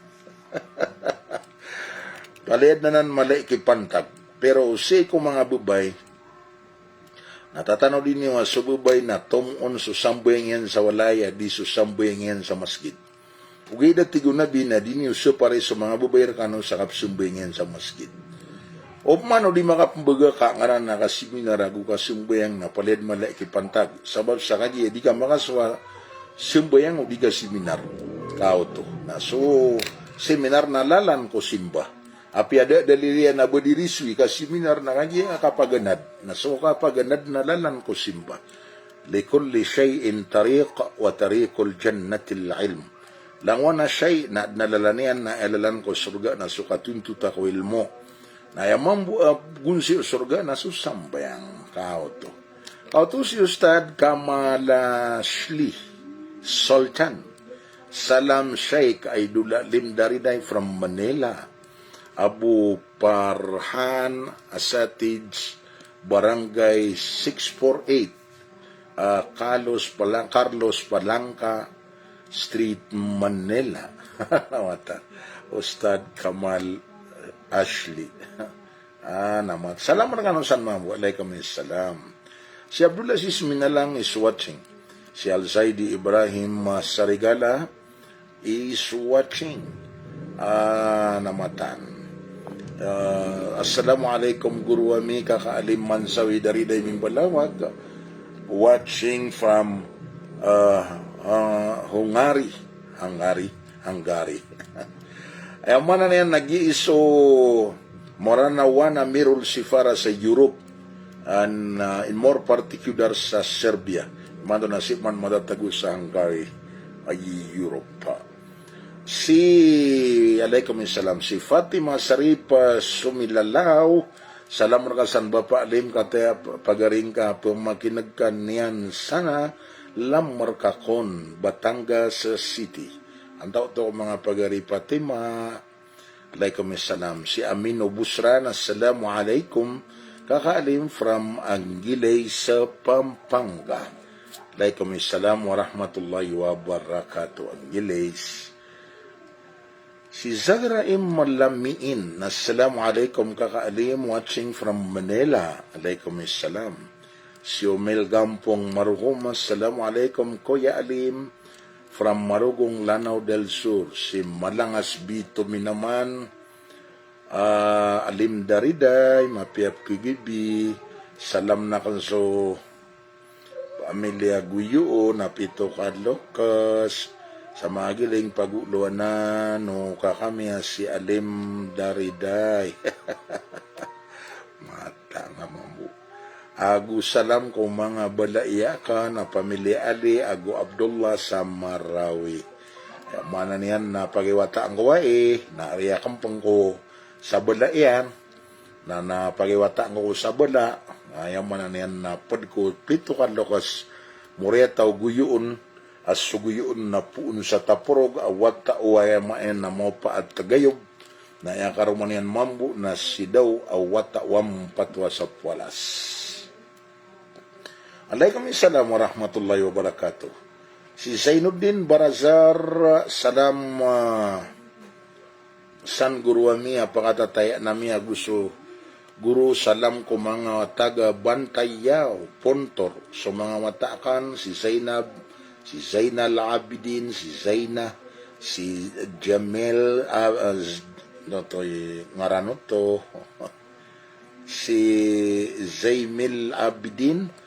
Palaya dn anan mala i kipantag. Pero sii ko manga babay, na tatanodi niyo a so babay na tomo on so sambayang iyan sa walay a di so sambayang iyan sa masgit. Ogaid a tig o Nabi na di niyo separate so manga babay rkano sa kapsambayang iyan sa masgit. Opama o di makapmbagaka ngaran a kasiminar ago kasambayang na palaya dn mala i kipantag. Sabap sa kagiya di ka makasowa sambayang o di kasiminar. Kaoto. Na so seminar na lalan ko simba. Apiya da dalil iyan a ba di riso i kasiminar na kagiya kapaganad. Na so kapaganad na lalan ko simba. Likulli shay'in tariq wa tariqul jannati al-ilm. Langowan a shay na adn a lalan iyan na aya lalan ko sorga na so katontot ko ilmo. Na aya mambo a gonsi o sorga na so sambayang. Kaoto. Kaoto si Ustadh Kamal Ashley Sultan. Salam Sheikh, Aidul Alim Dariday from Manila. Abu Farhan Asatij, Barangay six four eight, ah, Carlos Palang-, Carlos Palangka Street, Manila. Namata. Ustadh Kamal Ashley. Ah, namat. Salam rkano san mambo. Alaikum salam. Si Abdul Aziz Minalang is watching. Si Al Zaidi Ibrahim, ah, Sarigala is watching. Ah, namatan. Ah, assalamu alaikum guru ami, Kaka Alim Mansawi Dariday Mimbalawag. Watching from, ah, ah, Hungary. Hungary. Hungary. Aya maana niyan na giya so Moranawan Amirul Sifara sa Europe, and, ah, in more particular sa Serbia. Imanto na sii man matatago sa Hungary a Europe. Si, alaikum salam, si Fatima Saripa Sumilalaw, salam rka san Bapa Alim, kataya p-, pagari ngka a pmakin'g ka niyan sana, lam rka kon, Batangas City. Antaa oto ko manga pagari Fatima, Alaikum salam. Si Amino Busran, assalamu alaikum. Kaka Alim from Angeles, Pampanga. Alaikum salam warahmatullahi wabarakatuh. Angeles. Si Zagraim Malamiin, assalamu alaikum Kaka Alim, watching from Manila. Alaikum salam. Si Omel Gampong Maruhom, assalamu alaikum Koya Alim, from Marugong, Lanao del Sur. Si Malangas Bito Minaman, ah, Alim Dariday, mapiya pkhagibi, salam na kn so pamilya Goyoon, a pito ka loks, sa magiling pagolowanan o kaka mi a si Alim Dariday. Mata nga mambo. Ago salam ko manga balai akn a pamilya Ali ago Abdullah sa Marawi. Aya maana niyan na pagiwataan ko ai, na ari a kmpng ko sa bala iyan. Na, na pagiwataan ko sa bala, na aya maana niyan na pd ko pito ka loks, moriyataw Goyoon, a so Goyoon na poon sa Taporog, a wata o aya maana na maopa a Tagayob, na aya karoma niyan mambo na Sidaw a wata o ampatwa sa Poalas. Alaikum salam warahmatullahi wabarakatuh. Si Zainuddin Barazar, salam, ah, san guru ami a pakatataya nami ago so guru, salam ko manga taga Bantayaw, Pontor, so manga wata akn, si Zainab, si Zainal Abidin, si Zaina, si Jamel, ah, ah, z-, ano oto i ngaran oto? Si Zaimil Abidin,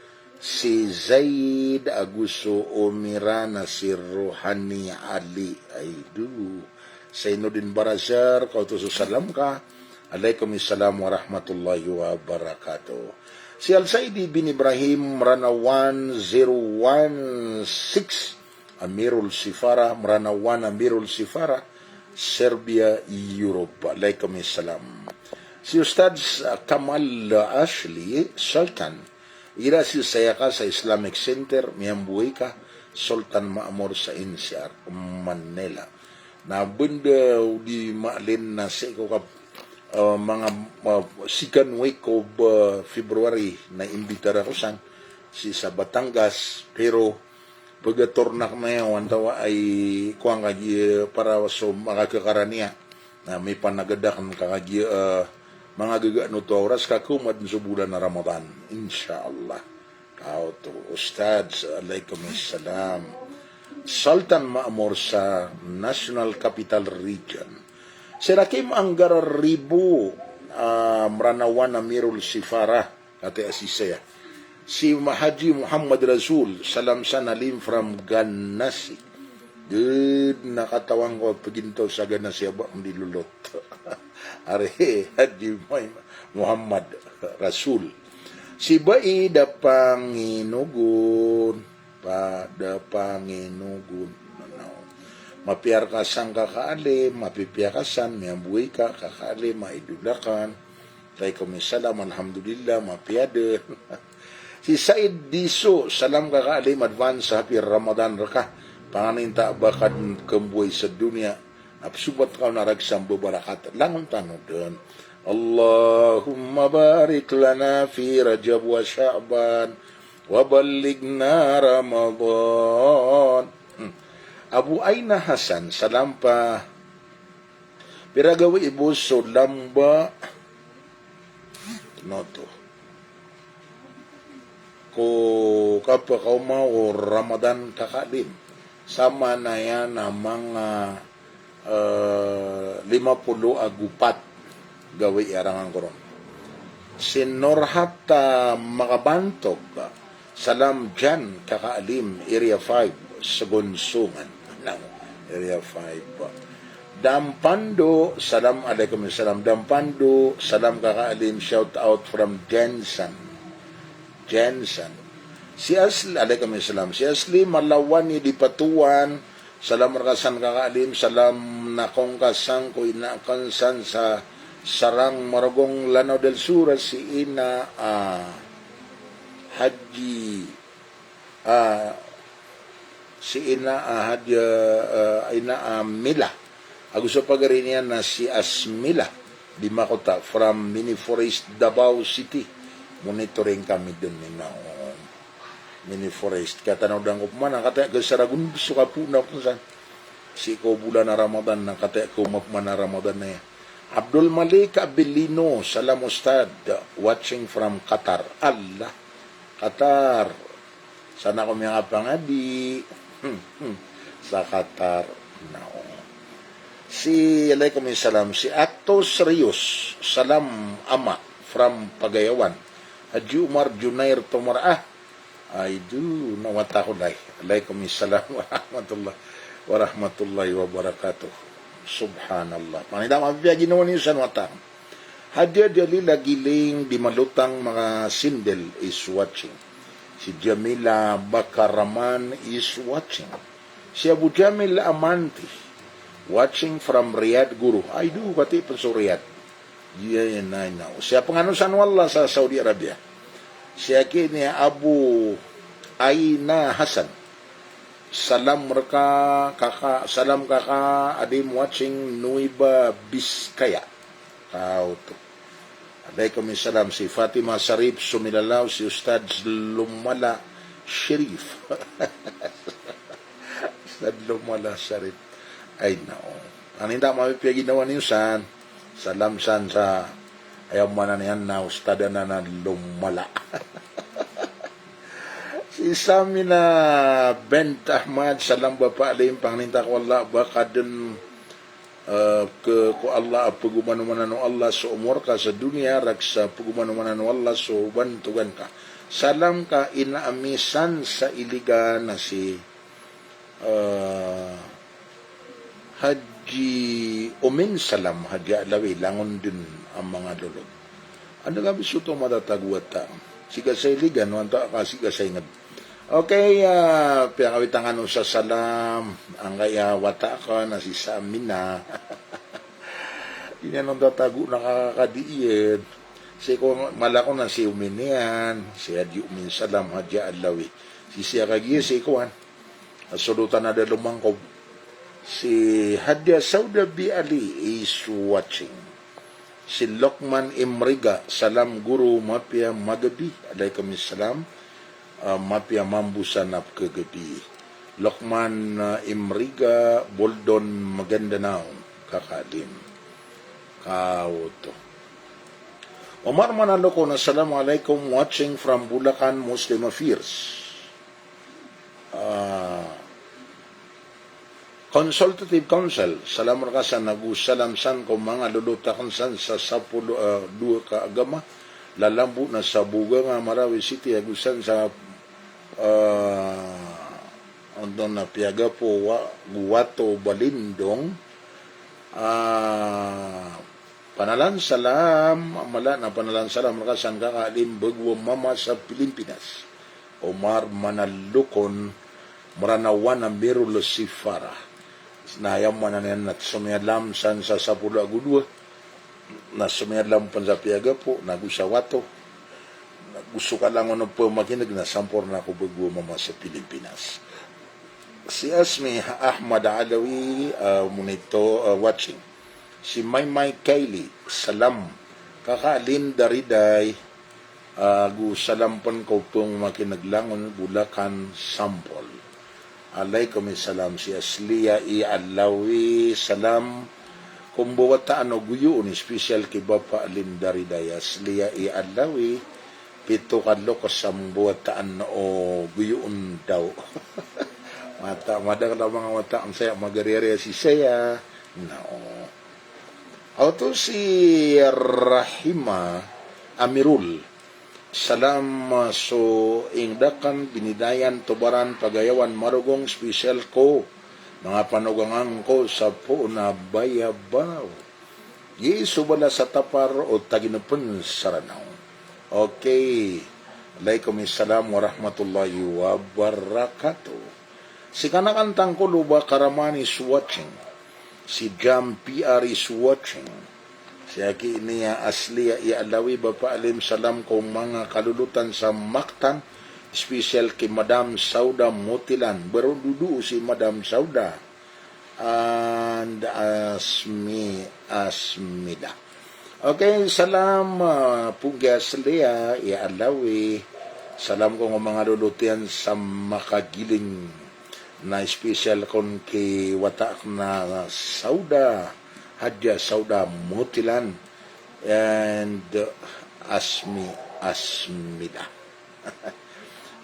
si Zaid, ago so Omira na si Rohani Ali. Aido. Zainuddin Barazar, kaoto so salam ka. Alaikum salam warahmatullahi wabarakatuh. Si Al Saidi bin Ibrahim, Ranawan zero one six. Amirul Sifara, Mranawan Amirul Sifara, Serbia, Europe. Alaikum salam. Si Ustadz Kamal Ashley Sultan, Igira sii saya ka sa Islamic Center, miyambuhay ka, Sultan Maamor sa N C R, Manila. Na benda o di maalin na sii ko kap-, ah, manga, ah, second week of, ah, February na imbitar ako san, sii sa Batangas, pero pagatornak na iyo, antawa ay kuwan kagiya para so makakakaraniya. Na mipanagad akn ka kagiya, ah, manga gaga oto a oras ka kawma dn so bulan a Ramadan, insha Allah. Kaoto, Ustadz, alaikum salam. Sultan Maamor sa National Capital Region. Si Rakim Anggara Ribo, ah, Mranawan Amirul Sifara, kati a sisaya. Si Ma-, Haji Muhammad Rasul, salam san Alim from Ganasi. Gd na katawan ko a pagintaw sa Ganasi a ba ko di lolot. Ari, Haji Muhammad Rasul. Si Baid a Panginogon, pa, da Panginogon. Ano? Mapiya rka san Kaka Alim, mapipiya ka san, miyambuhay ka, Kaka Alim, a idol akn. Alaikum salam, alhamdulillah, mapiya dn. Si Said Diso, salam Kaka Alim, advance happy Ramadan rka. Panganin ta a ba ka dn kambuhay sa doniya. Na psobat ka on a ragsam babarakat. Langon tano dn. Allahumma barik lana fi Rajab wa Sha'ban wa ballighna Ramadan. Hmm. Abu Aina Hasan, salam pa. Pira gawii bo so lamba? Noto. Ko kapakaoma o Ramadan Kaka Alim. Sama na iyan a manga, eh, lima polo ago pat gawii a rangan ko ron. Si Norhat a Makabantog, salam dyan Kaka Alim, Area five, Sogonsongan. Nang, Area five. Dampando, salam alaikum salam. Dampando, salam Kaka Alim, shout out from Jensen. Jensen. Si Asli, alaikum salam. Si Asli Malawani di Patuan, salam rka san Kaka Alim, salam na kongka san ko ina akn san sa Sarang, Maragong, Lanao del Sur, si ina, ah, Haji, ah, si ina, ah, Haji, ah, ina, ah, Mila. Ago so pagari niyan na si Asmila di Makota from Mini Forest, Davao City. Monitoring kami dn ina, oh. Mini Forest. Kaya tanaw dn ko pman, kata ko Saragon, so kapoon ako san. Sii ko bulan a Ramadan na kata ko mapman a Ramadan na iya. Abdul Malik Abilino, salam Ustad, watching from Qatar. Allah, Qatar. San ako miyakapangadi. Hmm, hmm. Sa Qatar. Nao. Si, alaikum salam. Si Atos Rios, salam ama, from Pagayawan. Haji Umar Junair Tomar, ah, Ay, do, na wata ko lay. Alaikum salam wa rahmatullah, wa rahmatullahi wa barakatuh. Subhanallah. Panida mapiya ginawa niyo san wata. Haji Jalila Giling di Malutang, Makasindel is watching. Si Jamila Bakaraman is watching. Si Abu Jamil Amanti, watching from Riyadh, Guru. Ay, do, kati pn so Riyadh. Iya, iya, na, na. Siya pangano san wala sa Saudi Arabia. Siya kini Abu Aina Hasan. Salam rka, Kaka, salam Kaka, Adim watching, Nuiba Biskaya. Kaoto. Alaikum salam. Si Fatima Sarip Sumilalaw, si Ustad Lumala Sharif. Ustad Lumala Sharif. Ay, nao. An inda mapipiya ginawa niyo san. Salam san sa, aya maana niyan na Ustad anan a Lumala. Si Samina bint Ahmad, salam Bapa Alim, pangninta ko Allah ba ka dn, eh, ke, ko Allah a pagomanomanan o Allah so omor ka sa doniya, raksa pagomanomanan o Allah so bantogan ka. Salam ka ina ami san sa Iligan na si, eh, Haji Omin, salam Haji Alawi, langon dn a manga lolot. Anda ka bisoto matatago wata. Siga sa Iligan, wanta ka siga sa Inged. Okay, ah, piyakawita ngka no sa salam, angkaya wata ka na si Samina. Ini anon tatago na kakakadi iyan. Sii ko mala ko na si Umin iyan, si Hadi Umin Salam, Hadja Alawi. Si siya kagiya si kowan. Solotan a da lomangkob. Si Hadia Sauda B Ali is watching. Si Lokman Imriga, salam guru, mapiya magabi. Alaikum salam. Ah, mapiya mambo sa napkagabi. Lokman, ah, Imriga, Boldon, Maguindanao, Kaka Alim. Kaoto. Omar Manalokon, assalamu alaikum, watching from Bulacan, Muslim Affairs. Ah, Consultative Council, salam rka san ago salam san ko manga lolot akn san sa sapolo, ah, dowa ka agama, lalambo na sa Boganga, Marawi City, ago san sa, ah, onton a piyagapo wa-, Guwato, Balindong, ah, Panalan salam, mala na panalan salam rka san Kaka Alim, bago a mama sa Pilimpinas. Omar Manalokon, Maranawan a Mirul Sifara. Na aya maana niyan na somiyalam san sa sapolo ago dowa. Na somiyalam pn sa piyagapo, na go sa Wato. Na go so kalangon o pamakineg na samporna ko bago a mama sa Pilimpinas. Si Asmi Ahmad Alawi, ah, monitor, ah, watching. Si Maymay Kylie, salam. Kaka Alim Dariday, ah, go salam pn ko pamakineg langon, Bulacan, Sampol. Alaikum salam. Si Asliya I Alawi, salam. Ko mbawataan o goyoon, special ki Bapa Alim Dariday. Asliya I Alawi, pito ka loks a mbawataan o goyoon daw. Mata, madakl a manga wata saya, magariyariya si saya. Nao. Oto si Rahima Amirul. Salam, ah, so ingd akn, Binidayan, Tobaran, Pagayawan, Marogong, special ko manga panogangan ko sa poon a Bayabaw. Giya so bala sa Tapar o Taginopon sa Ranao. Okay. Alaikum salam warahmatullahi wabarakatuh. Si Kanakan Tangkolo Ba Karaman is watching. Si Jam P R is watching. Si aki niya Asliya I Alawi, Bapa Alim, salam ko manga kalolotan sa Mactan, special ki Madam Sauda Motilan. Baro dodo si Madam Sauda. And Asmi, Asmida. Okay, salam, ah, Punggas Lea, I Alawi. Salam ko manga lolot iyan sa Makagiling. Na special kon ki wata akn a Sauda, Hadja Sauda Motilan. And, uh, Asmi, Asmida.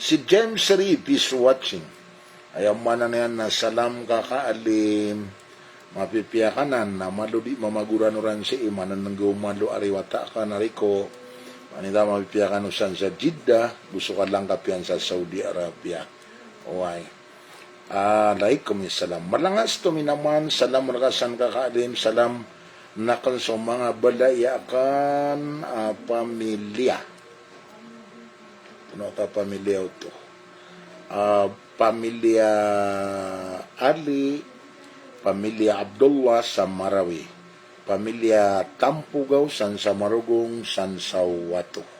Si James Reed is watching. Aya maana niyan na salam Kaka Alim. Mapipiya ka nan, na malo di mamagoranoran sii, mananenggaw malo ari wata ka na riko. Manita mapipiya ka nan san sa Jeddah, go so kalangkap iyan sa Saudi Arabia. Oway. Alaikum salam. Malangas to minaman, salam rka san Kaka Alim, salam na akn so manga balaya akn, ah, pamilya. Ano ta pamilya oto? Ah, pamilya Ali, pamilya Abdullah sa Marawi, pamilya Tampugaw san sa Marogong, san sa Wato.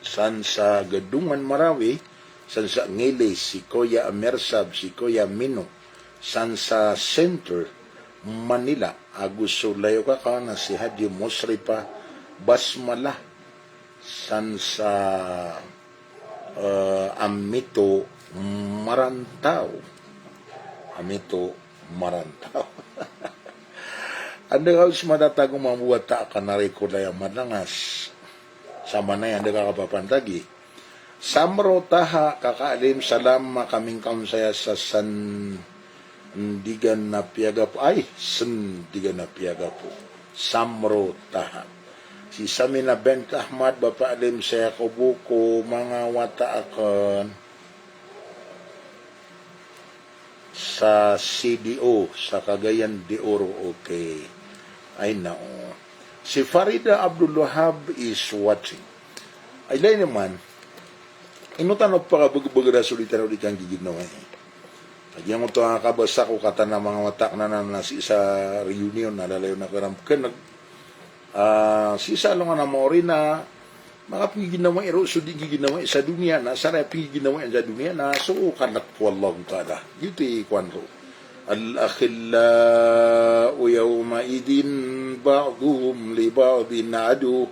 San sa Gadongan Marawi, san sa Ngili, si Koya Amersab, si Koya Mino, san sa Center, Manila, ago so layok akn a si Hadi Musripa Basmala, san sa eh, Amito Marantao. Amito Marantao. Anda ka os matatago mambo wata ka na riko laya malangas. Sa manay anda ka kapapantagi. Samro Taha, Kaka Alim, salam, makamingkaon saya sa San Ndigan a piyagapo, ay, Sendigan a piyagapo. Samro Taha. Si Samina bint Ahmad, Bapa Alim, saya ko bo ko manga wata akn sa C D O, sa Cagayan de Oro, okay. Ay, nao. Si Farida Abdul Wahab is watching. Ay, lay naman. Ino tano pakabegbeg a solitano di kanggigid na wai. Giyangkoto a kabasa ko kataan a manga wata akn anan na sii sa reunion na lalayon ako iran pkhan'g. Ah, sii sa alongan a maori na makapnggiginawai roo so di nggiginawai sa doniya, na sa aya pnggiginawai sa doniya na so kalk ko Allahu Ta'ala. Giyoto i kowan roo. Al-akhillau yawma'idhin ba'duhum li ba'din adu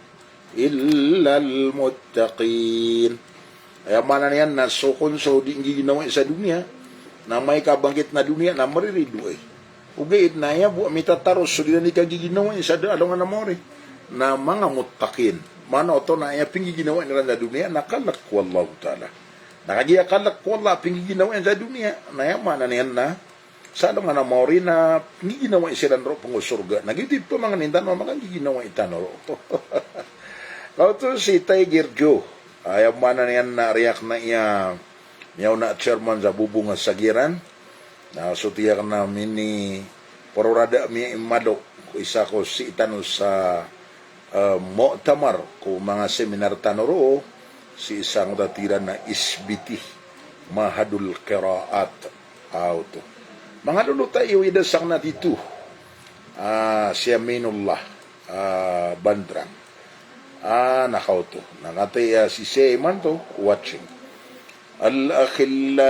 illal muttaqin. Aya maana niyan na so kon so di nggiginawai sa doniya, na amay ka bangkit na doniya na mariridoay. Ogaid na aya bo a mitataros so di iran di kanggiginawai sa da-, alongan a maori na manga muttaqin. Maana oto na aya pnggiginawai iran sa doniya na kalk ko Allahu Ta'ala. Na kagiya kalk ko Allah a pnggiginawai sa doniya, na aya maana niyan na sa alongan a maori na nggiginawai siran roo pnggosorga. Na giyoto i pamangnin tano a makanggiginawai tano roo. Kaoto si Tiger Joe. Aya maana niyan na riyak na iya miyaona a chairman sa Bobong a Sagiran. Na so tiyak na minipororada miya i malo ko isa ko sii tano sa, eh, mu'tamar ko manga seminar tano roo, sii sa angkoto a tig iran na S B T, Mahadul Qiraat. Aw to. Manga lolot a iyo i da sakn a tito. Ah, si Aminullah, ah, Bandrang. Ah, na kaoto. Na katii a sisii imanto, watching. Al-akhillau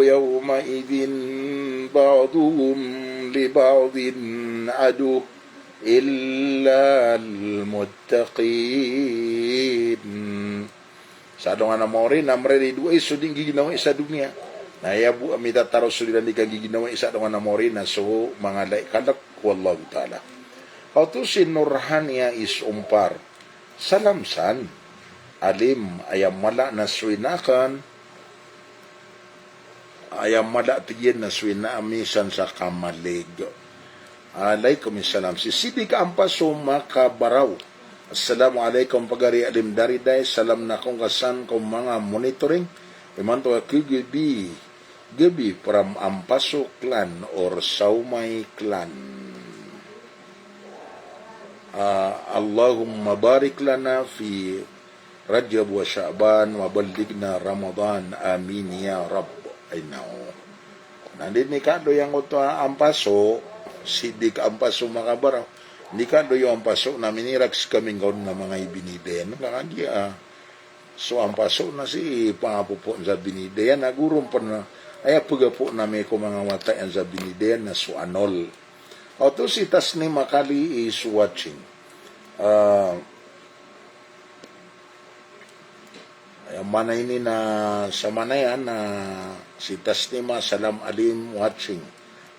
yawma'idhin ba'duhum li ba'din adu illal muttaqin. Sa alongan a maori na mariridoay so di nggiginawai sa doniya. Na aya bo a mitataros so di iran di kanggiginawai sa alongan a maori na so manga lai kalk ko Allahu Ta'ala. Kaoto si Nurhania Isompar. Salam san. Alim, aya mala na so ina akn. Aya mala, tig iyan, na so ina ami san sa Kamalig. Alaikum salam. Si Sidik Ampaso Makabaraw. Assalamu alaikum, pagari Alim Dariday. Salam na kon ka san ko manga monitoring. Imanto a kagabi, gabi from Ampaso clan or Saumay clan. Ah, Allahumma barik lana fi Rajab wa Sha'ban wa ballighna Ramadan. Amin ya Rabb. Ay, nao. Na di ni kado yang oto a Ampaso, Sidik Ampaso Makabaraw. Di kado iyo Ampaso na miniraks kami ngkaon na manga ibinidayan. Ka kagiya, ah, so Ampaso na si pangapopo sa binidayan, a goro pn na, aya pagapo na mi ko manga wata iyan sa binidayan na so anol. Oto si Tasnima Kali is watching. Ah, Aya maana ini na sa maana iyan na si Tasnima, salam Alim watching.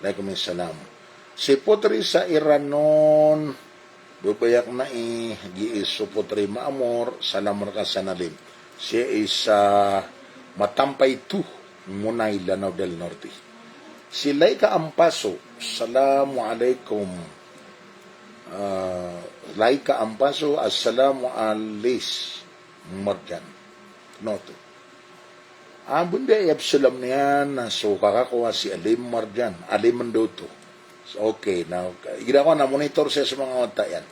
Alaikum salam. Si Putri sa Iranon, babay akn ai, gii so Putri Maamor, salam rka san Alim. Sii sa Matampay to, Monay, Lanao del Norte. Si Laika Ampaso, assalamu alaikum. Ah, Laika Ampaso, assalamu alis. Marjan. Noto. Ah, benda aya psalam niyan na so kaka ko a si Alim Marjan, Alim Ndoto. So, okay, na igira ko na monitor saya so manga wata iyan.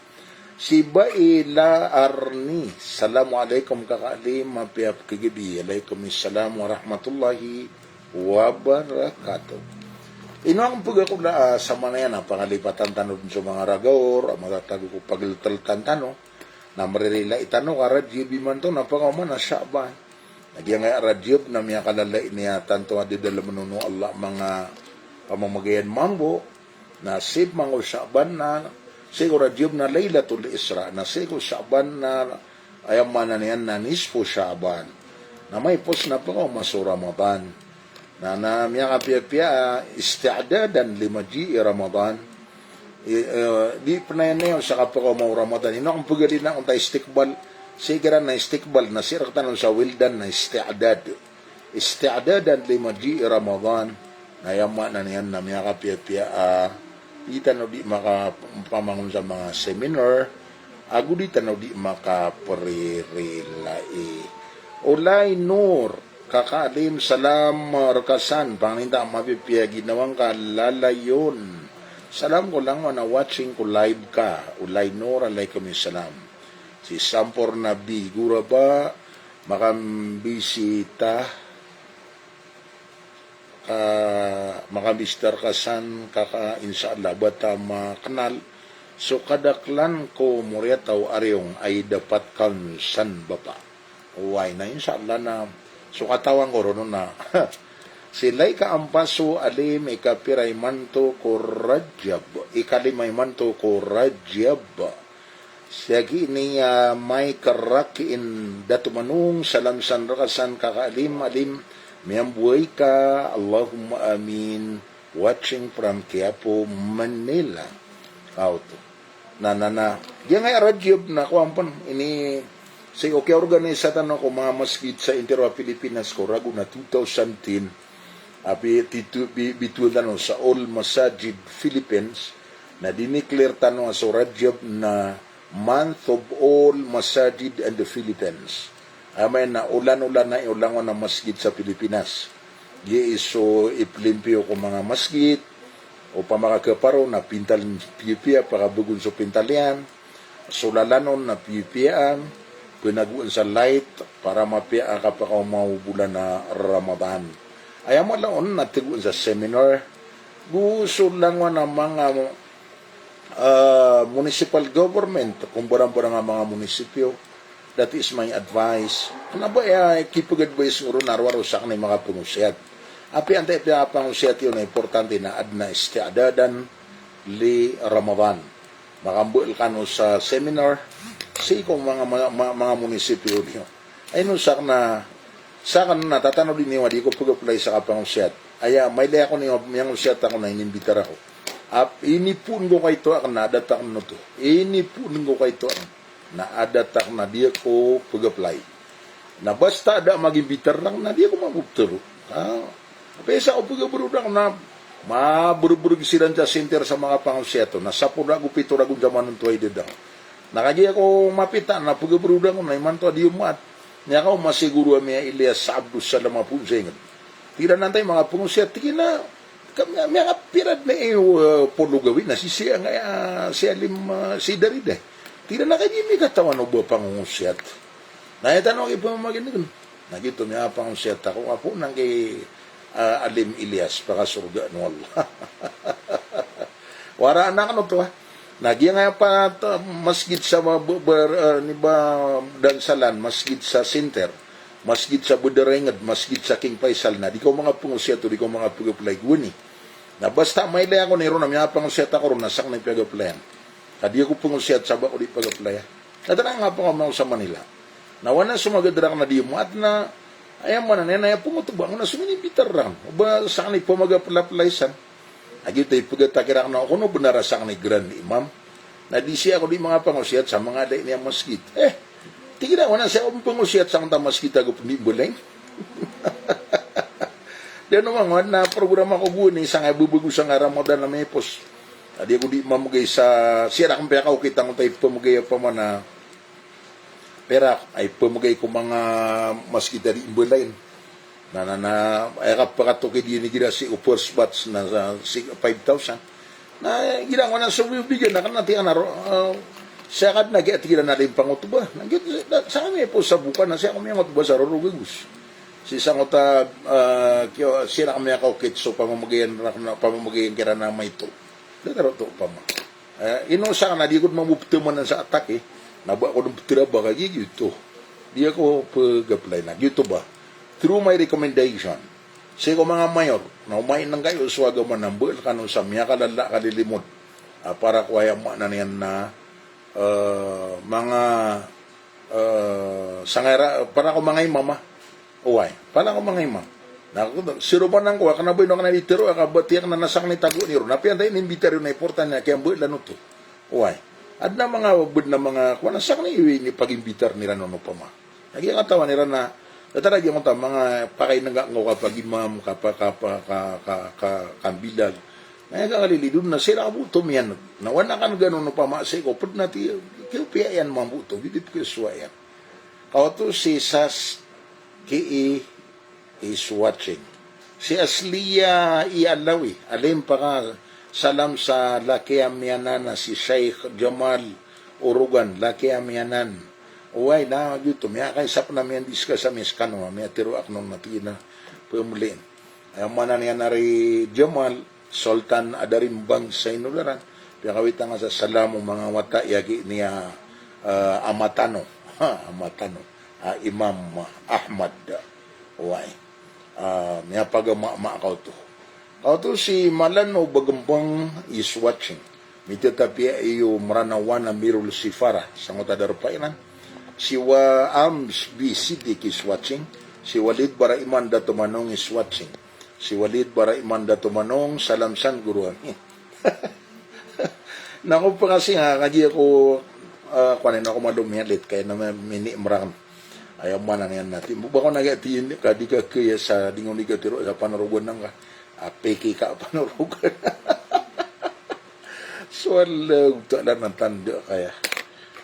Si Baila Arni, assalamu alaikum kaka Alim, mapiya a pkagabi. Alaikum salam warahmatullahi wabarakatuh. Ino ang pagakula, ah, sa maana iyan a pangalipatan tano dn so manga ragaor a matatago ko pagltltan tano. Na mririlai tano ka Rajab imanto na pakaoma na Sha'ban. Na giyangkaya Rajab na miyakalalai niyan tanto a di dalm o Allah manga pamamagayan mambo. Na sii pman ko Sha'ban na, sii ko Rajab na Lailatul Isra, na sii ko Sha'ban na, aya maana niyan na nisfu Sha'ban. Na maipos na pakaoma so Ramadan. Na, na miyakapiyapiya a isti'dadan li maji'i Ramadan. I, eh, di pn aya niyan sa kapakaoma o Ramadan. Ino ang pagari na onta istiqbal. Sii kiran na istiqbal, na sii rktano sa wildan na isti'dad. Isti'dadan li maji'i Ramadan. Na aya maana niyan na miyakapiyapiya a di tano di makapamangon sa manga seminar, ago di tano di makapririlai. Olay Nur, kaka Alim, salam rka san, pangninta a mapipiya a ginawa ngka lalayon. Salam ko langowan a watching ko live ka, Olay Nur, alaikum salam. Si Samporna B Guraba, makambisita. Ah, makamistar ka san kaka, insha Allah, bata makenal so kadaklan ko moriyataw a riyong a idapatkan san bapa. Oway na, insha Allah na so katawan ko ron na. Sii ka ampaso, alim, ikapira imanto ko Rajab, ikalima imanto ko Rajab. Sii ki ini, ah, may kerak in Dato Manong, salam san reka san kaka alim, alim, miyambuhay ka, Allahumma amin. Watching from Quiapo, Manila. Aw to. Na, na, na. Giyangkai a Rajab na kowan pen ini, sii ko kiyaorganisa tano ko manga masgit sa intiro a Pilipinas ko ragon a two thousand ten. Apiya tito bi-, bitowan tano sa All Masajid Philippines. Na diniklir tano a so Rajab na month of all masajid in the Philippines. Amay na olan-olan na i olangon a masgit sa Pilipinas. Giya i so iplimpiyo ko manga masgit, opama ka keparo na pintal piyapiya, pakabegon so pintal iyan, so lalanon na piyapiyaan, penagoan sa light, para mapiya a kapakaoma o bolan a Ramadan. Aya mala on na tegoan sa seminar, go so langowan a manga ah, municipal government, ko mbarambarang a manga munisipyo, that is my advice. Kena ba aya kipag-advice ngoro na rowar o sakn i makapangosiyat. Apiya antaa i piyakapangosiyat iyo na importante na aden a isti'dadan li Ramadan. Makambaal kano sa seminar, sii ko manga, manga, manga, manga munisipyo niyo. Ay no sakn a, sakn na tatanodi niyo a di ako pag-apply sa kapangosiyat. Aya, mailay ako niyo, miyangosiyat ako na inimbitar ako. Ap-, inipoon ko kaito akn na adat akn oto. Inipoon ko kaito akn na adat akn a di ako pag-apply. Na basta da a magimbitar akn na di ako mabobtero. Ah, Apiya isa ko pagabaroda ko na maberbereg siran sa center sa makapangosiyat on, na sapoda ko pito ragon sa manonto a idadang. Na kagiya ko mapita na pagabaroda ko na imanto a di omaat. Miyakaoma si Guru ami a Elias Abdus Salam a poon sa inged. Tig iran antaa i makapangosiyat, tig iyan a, ka-, miya-, miyakapira den i, eh, polo gawii na sisii angkaya, ah, si Alim, ah, si Darida. Tig iran a kagiya mikatawan o ba pangongosiyat. Na aya tano a kipamamaginegen. Na giyoto, miyapangosiyat ako, apo nangki, ah, Alim Elias, pakasorgaan o Allah. Waraan akn oto, ah. Na giyangkaya pa, ta-, masgit sa ba, ba, ba, ah, ini ba, Dansalan, masgit sa Center, masgit sa Bedar a Inged, masgit sa King Faisal, na di kaw manga pangosiyat o di kaw manga pag-apply gowani. Na basta mailay ako niron na miyapangosiyat ako ron na sakn i piyag-applyan. Ka di ako pangosiyat sa ba ko di pag-apply, ah. Kata na nga pangamaw sa Manila. Na wana so magad rakn a di omaat na, aya maana niyan na aya pangotba ngka na so minimbitar rakn. O ba sakn i pamag-apply san. Na giyoto i pagatak iran na o kono benar a sakn i Grand Imam. Na di sii ako di manga pangosiyat sa manga da ini a masgit. Eh, tig iran a wana sii ako pangosiyat sa manga masgit ago pen di mbalain. Di ano manga na programa ko gowani sangkai bebegosan a Ramadan a miyapos. Na di ako di mamegay sa, sii rakn piyakaokit angkoto a ipemegay a pamana perak a ipemegay ko manga masgit a di mbalain. Na, na, na, aya kapakatokid iyan igira sii ko first batch na sa, sii five thousand. Na igira ngka na so bigan akn na tig iyan a ro, eh, sii akn na giya tig iran a di pangotba. Na giyoto, da, sa kami po sa boka na sii ako miyangotba sa roro gagos. Sii sangkoto a, eh, kiyo, sii rakn miyakaokit so pamamagayan rakn a, pamamagayan kiran a maito. Da taro oto pama. Eh, ino sakn a di ako mambo petemanan sa attack, eh. Na ba ako den peteraba ka giyoto. Di ako pag-apply na giyoto ba. Through my recommendation. Sii ko manga mayor, na o mainengkayo so agama na mbaal kano sa miyakalala a kalilimod. Ah, para ko aya maana niyan na, eh, manga, eh, sangkaya, para ko manga imam, ah. Oway, pala ko manga imam. Na ako, sii ro ba nangkowa, kena ba ino akn a di tero, aka ba tiyak na na sakn i tago niron. Na apiya antaa i inimbitar iyo na importante na kiyambaalan oto. Oway. Aden a manga, bed na manga, kowan a sakn i, ini pagimbitar iran on opama. Na giya katawan iran na, datar a giya ngkoto a manga pakainengka ngka o kapagimam, kapa-, kapa-, ka-, ka-, ka-, kambilal. Na aya kakalilid on na sii raka bo oto miyaneg. Na oway na kan gano opama sii ko ped na ti, kiyopiya iyan mambo oto, gidi pekesowa iyan. Ka oto si Sas K E is watching. Si Asliya i Alawi, alim pakasalam sa laki ami anan a si Sheikh Jamal Orogan, laki ami anan. Oway na giyoto, miyakaisa pen a miyandiscuss ami sekano, miyatero akn on na tig iyan a pemeliin. Aya maana niyan a ri Jamal, Sultan a da ri mbangsa i Nolaran. Piyakawit angka sa salam o manga wata i agi niya, eh, ama tano. Ha, ama tano. Ah, Imam Ahmad. Oway. Ah, miyapagama a kaoto. Kaoto si Malan o Bagambang is watching. Mitatapiya iyo Mranawan a Mirul Sifara. Sangoto a darpa iran. Si Wa Ams B Sidik is watching. Si Walid Baraiman Dato Manong is watching. Si Walid Baraiman Dato Manong, salam san guru ami. Na ko pangasi nga, kagiya ko, ah, kowan, na ko malo miyalit, kaya na mini mrang. Aya maana niyan na ti, ba ko na gati, kadi ka kaya sa dingon di ka tiro sa Panorogan nangka. Apiki ka Panorogan. So, ala, uta la na tanda kaya.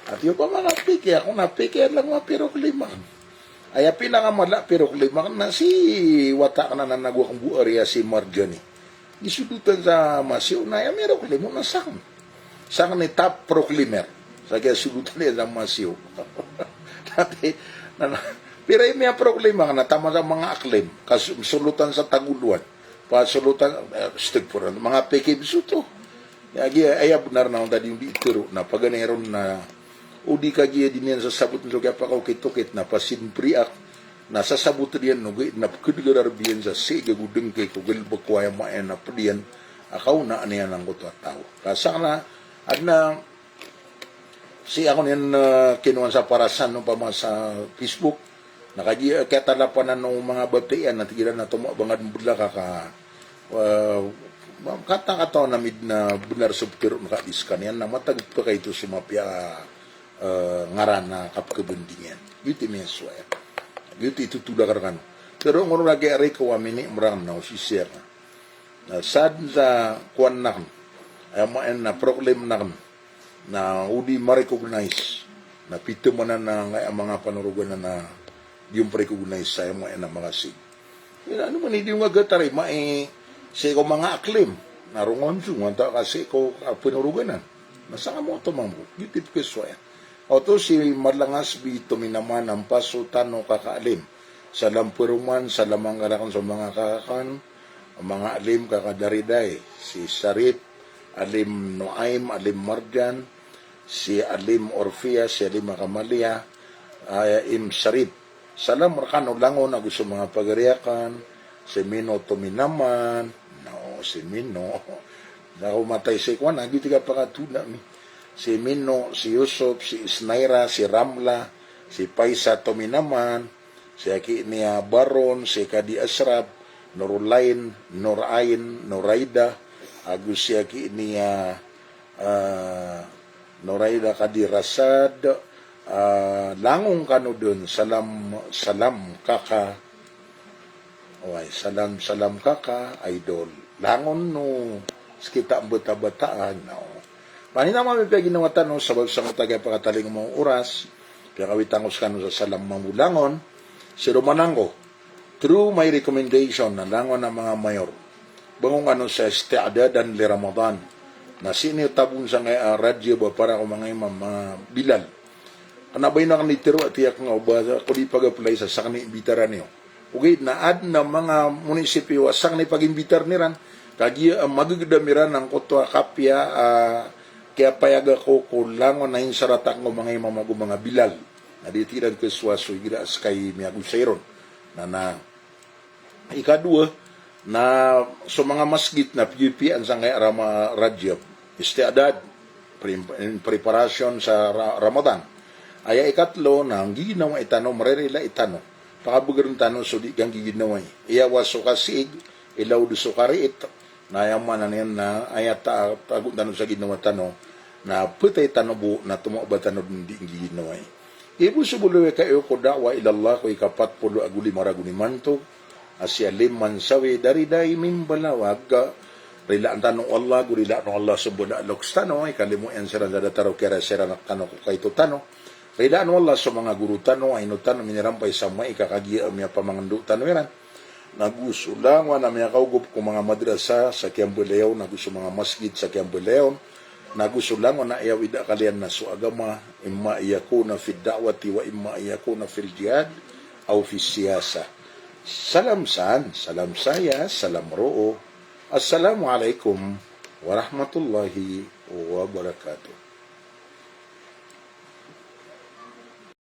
Ati o ba manga piki, ako na piki, ala nga pirok lima. Aya pinakamala pirok lima na si wata ka na nanago kang bu area si Marjani. Di sudutan sa masiyo na aya mirok lima na sakn. Sakn i top proclaimer. Sa kaya sudutan iyan sa masiyo. Tapi, na, na, pira i miyaproclaim ka na taman sa manga aklim. Kas-, sulutan sa taguluan. Pasulutan, eh, astagfirullah. Manga piki bes oto. Aya gi, aya bnar na onta di, di tero na paganay ron na o di kagiya di niyan sasabot so kiyapakaokit-okit na pasin priak na sasabot iyan no gi na pkdgar a rbiyan sa sii ga godeng ki ko galbk ko aya maana pd iyan a kaonaan iyan angkoto a taw. Ka sakn na adn a sii ako niyan, eh, kinowan sa parasan opama sa Facebook. Na kagiya, eh, kiyatalapanan o manga batiya na tig iran na tomo ba nga dn blaka ka, eh, kata-, katawan ami dn a bnar so ptero na ka di skaniyan na matag pkaito so mapiya, eh, ngaran a kapkabandingan. Giyoto i miyasowa iyan. Giyoto i totol akn rkano. Pero ngoro lagi ari ko a mini mrang na o sisir na. Na sadn sa kowan akn. Aya maana na proclaim akn. Na o di ma-recognize, na pithamanan angkaya manga Panoroganan a di on pa-recognize sa aya maana a manga sig. Aya na, ano man i di on nga gatarima i sii ko manga aklim, na rongon so, antaa ka sii ko, ah, Panoroganan. Na sangka mo oto mambo, di tip ko so aya. Oto si Malangas B Tominaman, Ampaso tano kaka Alim. Salam paroman, salam angka rakn so manga kaka akn, manga Alim kaka Dariday, si Sarip, Alim Noaim, Alim Marjan, si Alim Orfia, si Alim Akamalia, aya Im Sarip. Salam rkano langon ago so manga pagari akn, si Mino Tominaman, no, si Mino. Na ko matay sii kowan, agi tig a pakatona mi. Si Mino, si Yusuf, si Isnaira, si Ramla, si Paisa Tominaman, si aki niya Baron, si Kadi Asrap, Nurulain, Nurain, Nuraida, ago si aki niya, ah, Nuraida Kadi Rasad, ah, langon kano dn, salam, salam kaka. Oway, salam, salam kaka, idol. Langon no, skita mbata-bataan, no. Panin a mami piya ginawa tano, sabap sangkoto a kiyapakatalingoma o oras, piyakawit angko skano sa salam mambo langon, si Romanangko, through my recommendation, na langon a manga mayor. Bangon kano sa isti'dadan li Ramadan. Na sii niyo tabon sangkaya, ah, Rajab a para ko manga imam, manga Bilal. Kna ba ino akn itero a tiyak nga o ba ko di pag-apply sa sakn i imbitaran iyo. Ogaid na adn a manga munisipyo a sakn i pag-imbitar iran, kagiya a magagdam iran angkoto a kapiya a kiyapayaga ko ko langon a insarat akn ko manga imam ago manga Bilal. Na di tig iran khasowa so igira a ska i miyagosay ron. Na, na Ikadowa, na so manga masgit na piyapiyaan sangkaya Rama-, Rajab, isti'dad, pre-, in preparation sa Ra-, Ramadan. Aya ikatlo na nggiginawai tano, marairila i tano. Pakabgrn tano so di kanggiginawai. Iyawas so kasiig, ilaod so kariit. Na aya maana niyan na aya ta-, tago tano sa ginawa tano, na ptay tano bo na tomo ba tano dn di nggiginawai. Ibo so bolayoka iyo ko da'wah ila Allah ko ikapat polo ago lima ragon imanto, a si Alim Mansawi Dariday Mimbalawag, rilaan tano o Allah, go rilaan o Allah so bala a loks tano, ikalimo iyan siran sa datar o kiyaraya siran rktano ko kaito tano. Rilaan o Allah so manga goro tano, a ino tano minirampay sa maika kagiya a miyapamangndao tano iran. Nago so langon a miyakaogop ko manga madrasa sa kiyambalayaw, nago so manga masgit sa kiyambalayaw, nago so langon a iyawid a kaliyan na so agama, imma an yakuna fid da'wati wa imma an yakuna fil jihad aw fis siyasah. Salam san, salam saya, salam roo. Assalamu alaikum warahmatullahi wabarakatuh.